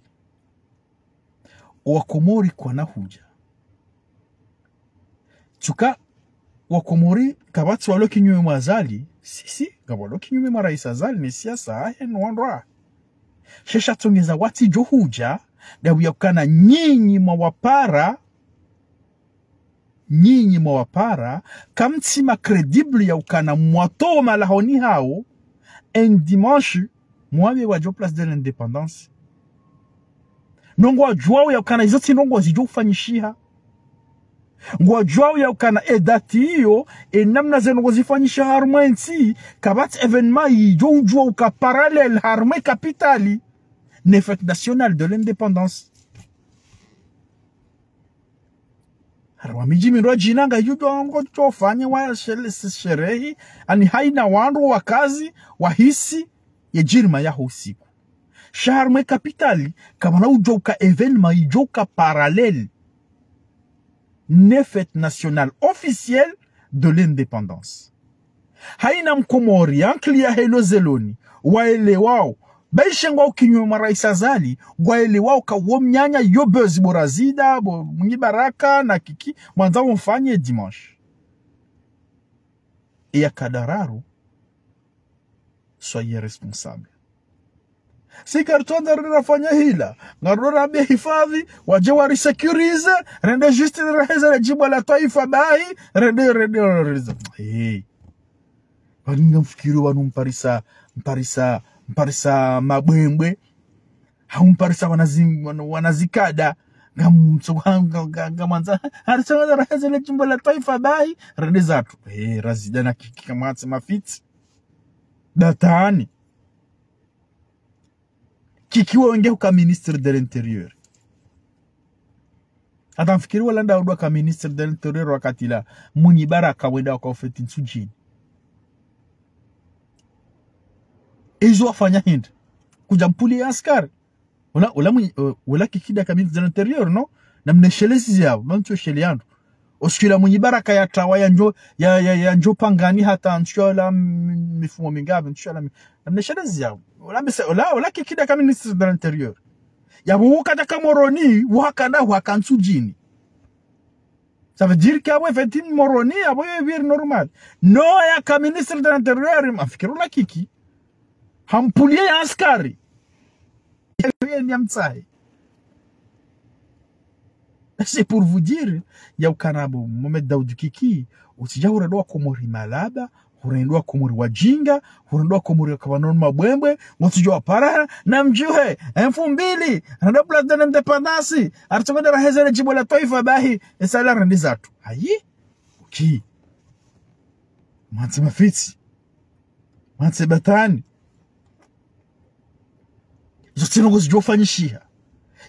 Wakomori kwana hudja. Tsuka, Wakomori, kapvatsi walo kinyume mwa Azali, si, si, ngapvo walo kinyume mwa Raisi Azali, ne siasa yahe no wandru wahe. Sha sha tsongeza watsidjo hudja, ndapvo ya ukana nyinyi mwawapara, nyinyi mwawapara, kamtsi ma crédible ya ukana mwatowa malahoni hawo, un dimanche, mwambe wadjo place de l'Indépendance. No ngwadjuwao ya ukana izo tsi ndrongo zidjo ufanyishiha. Ngwadjuwao ya ukana e date iyo, e namna ze ndrongo zifanyishiha harumwa entsi, kapvatsi événement idjo udjuwa uka parallèle harumwa e capitale ne fête nationale de l'indépendance. Harumwa midji mindrwadjina ngayidjo wango tofanye wa shele-, sherehi, ani hayina wandru wakazi, wahisi, ye djirima yaho usiku. Sha harumwa ye kapitali, kamwana udjo uka événement, idjo uka parallèle ne fête nationale officielle de l'indépendance. Hayina mkomori, ankili yahe ilo zeloni, waelewao, bayishe ngwao kinyume mwa Raisi Azali, ngwaelewao ka wo mnyanya yo bezi bo Razida, bo Mwinyi Baraka, na Kiki, mwandza wo mfanye dimanche. Eya kadararu, soyez responsable. Si karitsondza rirafanya hila, ngariro rambe hifadhi, wadje warisécurisé, rende juste reheze le djimbo la twaifa bahi, rende, rende, rende. Hey. Wanu ngamfikiri wanu mparisa, mparisa, mparisa mabwembwe, hau mparisa wanazi-, wana-, wanazikada, ngamtso-, nga-, nga-, ngamwandza, haritsondza reheze le djimbo la twaifa bahi, rende zatru. Hey, Razida na Kiki kamwatsi mafitsi. Datani. Kiki wo wenge huka ministre de l'intérieur. Hata mfikiri wala nda udwa ka ministre de l'intérieur wakati la Mwinyi Baraka wenda waka ufeti Ntsudjini. Izo wafanya hindri. Kudja mpuli ya askari. Ula, ula Mwinyi, eh, ula Kiki nda ka ministre de l'intérieur, non? Na mneshelezi ziyao, mantso sheli yandru. Oskila Mwinyi Baraka ya trawa ya ndjo, ya, ya, ya ndjo pangani hata ntsu ya la mi-, mifumo mingapvi, ntsu ya la mi-, na mneshelezi ziyao. Ula mise-, ula, ula Kiki nda ka ministre de l'intérieur. Ya bu wuka nda ka Moroni, waka nda waka Ntsudjini. Ça veut dire que abo effectivement Moroni, abo ye vir normal. Non, ya ka ministre de l'intérieur, mfikiri ula Kiki. Hampulie ya askari. Ye ni amtsahe. C'est pour vous dire, ya ukana bo Mohamed Daoud Kiki, utsidja hurendwa Komori malaba, hurendwa Komori wadjinga, hurendwa Komori wakabanono mabwembwe, ngotsidja wapara, na mdjuhe, mfumbili, rende place de l'indépendance, haritsondza reheze le djimbo la twaifa bahi, esala rende zatru. Ayi? Uki. Mwatsi mafitsi. Mwatsi batani. Zo tsi ndrongo zidjo fanyishiha.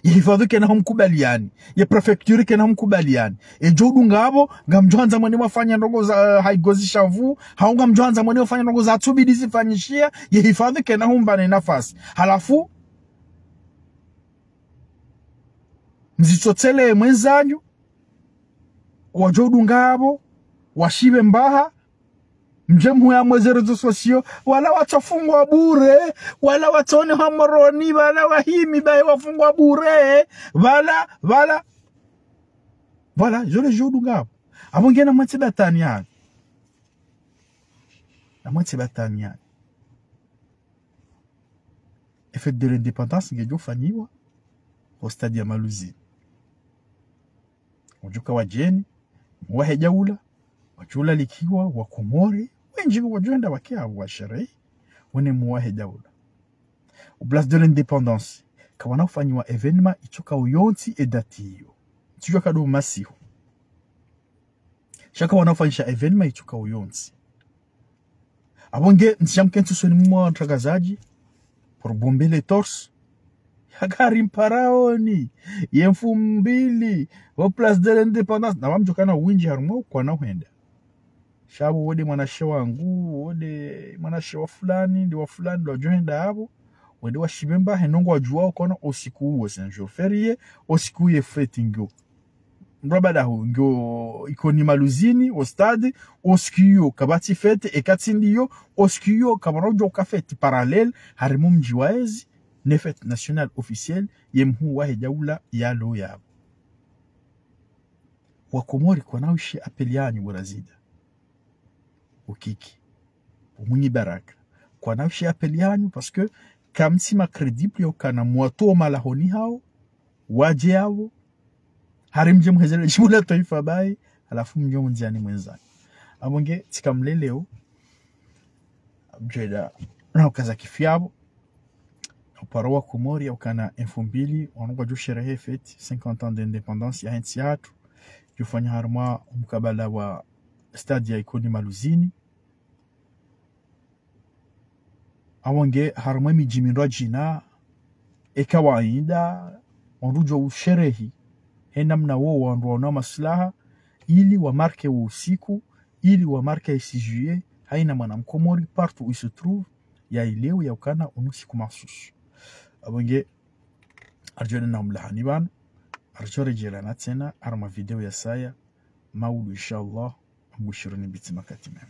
Ye hifadhi kena ho mkubaliani. Ye préfecture kena ho mkubaliani. Edjo udunga abo, ngamdjo handza mwende mwafanya ndrongo za, eh, haigozi shavu, hau ngamdjo handza mwende mwafanya ndrongo za tsubidi zifanyishiha, ye hifadhi kena humbane nafasi. Halafu, mzitsotsele mwenzanyu, wadjo udunga abo, washibe mbaha, mdje mhuya mwe ze réseaux sociaux, wala watsofungwa bure, wala watsone ha Moroni, wala wahimi baye wafungwa bure, wala, wala. Voilà, zole djo udunga abo. Abo ngena mwatsi batani yani. Na mwatsi batani yani. E fête de l'indépendance ngedjo fanyiwa ho stade ya Maluzini. Wadjo uka wadjeni, wahe daula, wadjo ulalikiwa, wa Komori, wendji wadjo enda wake abo washerehi, wene mwahe daula. O place de l'indépendance, kawana ufanyiwa événement itsoka uyontsi e date iyo. Tsidjuwa kado masihu. Sha kawana ufanyisha événement itsoka uyontsi. Abo nge, ntsi shamke ntsu soni mwa ntrangazaji, pour bomber les torses. Hakari mparaoni, ye mfumbili, o place de l'indépendance. Na wamdjo kana windji harumwa ukwana hwenda. Sha abo wode mwanashe wangu, wode mwanashe wa fulani, ndi wa fulani, ndo wadjo henda abo. Wende washibe mbaha, he ndrongo wadjuwa ukana o usiku uwo, c'est un jour férié, o usiku uye fête ngyo. Ndo badaho, ngyo Ikoni Maluzini, o stade, o usiku uwo kapvatsi fête, eka tsi ndiyo, o usiku uwo kapvana udjo uka fête parallèle, harimwa mdji wa ezi, ne fête nationale officielle, ye mhuu wahe daula yalo yabo. Wa Komori kwana ushi appel yanyu bo Razida. O Kiki. O Mwinyi Baraka. Kwana ushi appel yanyu, parce que kamtsi ma crédible yo kana mwatowa malahoni hawo, wadje abo, hari mdje mheze le djimbo la twaifa bahi, halafu mdjo mndziani mwenzani. Abo nge, tsika mleleo, mdjweda, na ukaza kifi abo, na uparo wa Komori, ya ukana e mfumbili, wanu ngwadjo sherehe fête, cinquante ans d'indépendance ya he ntsi yahatru, djofanya harumwa o mkabala wa stade ya Ikoni Maluzini, abo nge harumwa e midji mindrwadjina, e kawaida, wandru djo usherehi, he namna wo wandru waona maslaha, ili wamarke wo usiku, ili wamarke six juillet, haina mwana mkomori, partout où il se trouve, yaelewe ya ukana unu siku mahsusu. Apvo nge, ngaridjo enda na mlahani pvanu, ngaridjo redjeyana tsena harumwa video yasaya, maudu inshallah, mbushiruni mbitsi makati mema.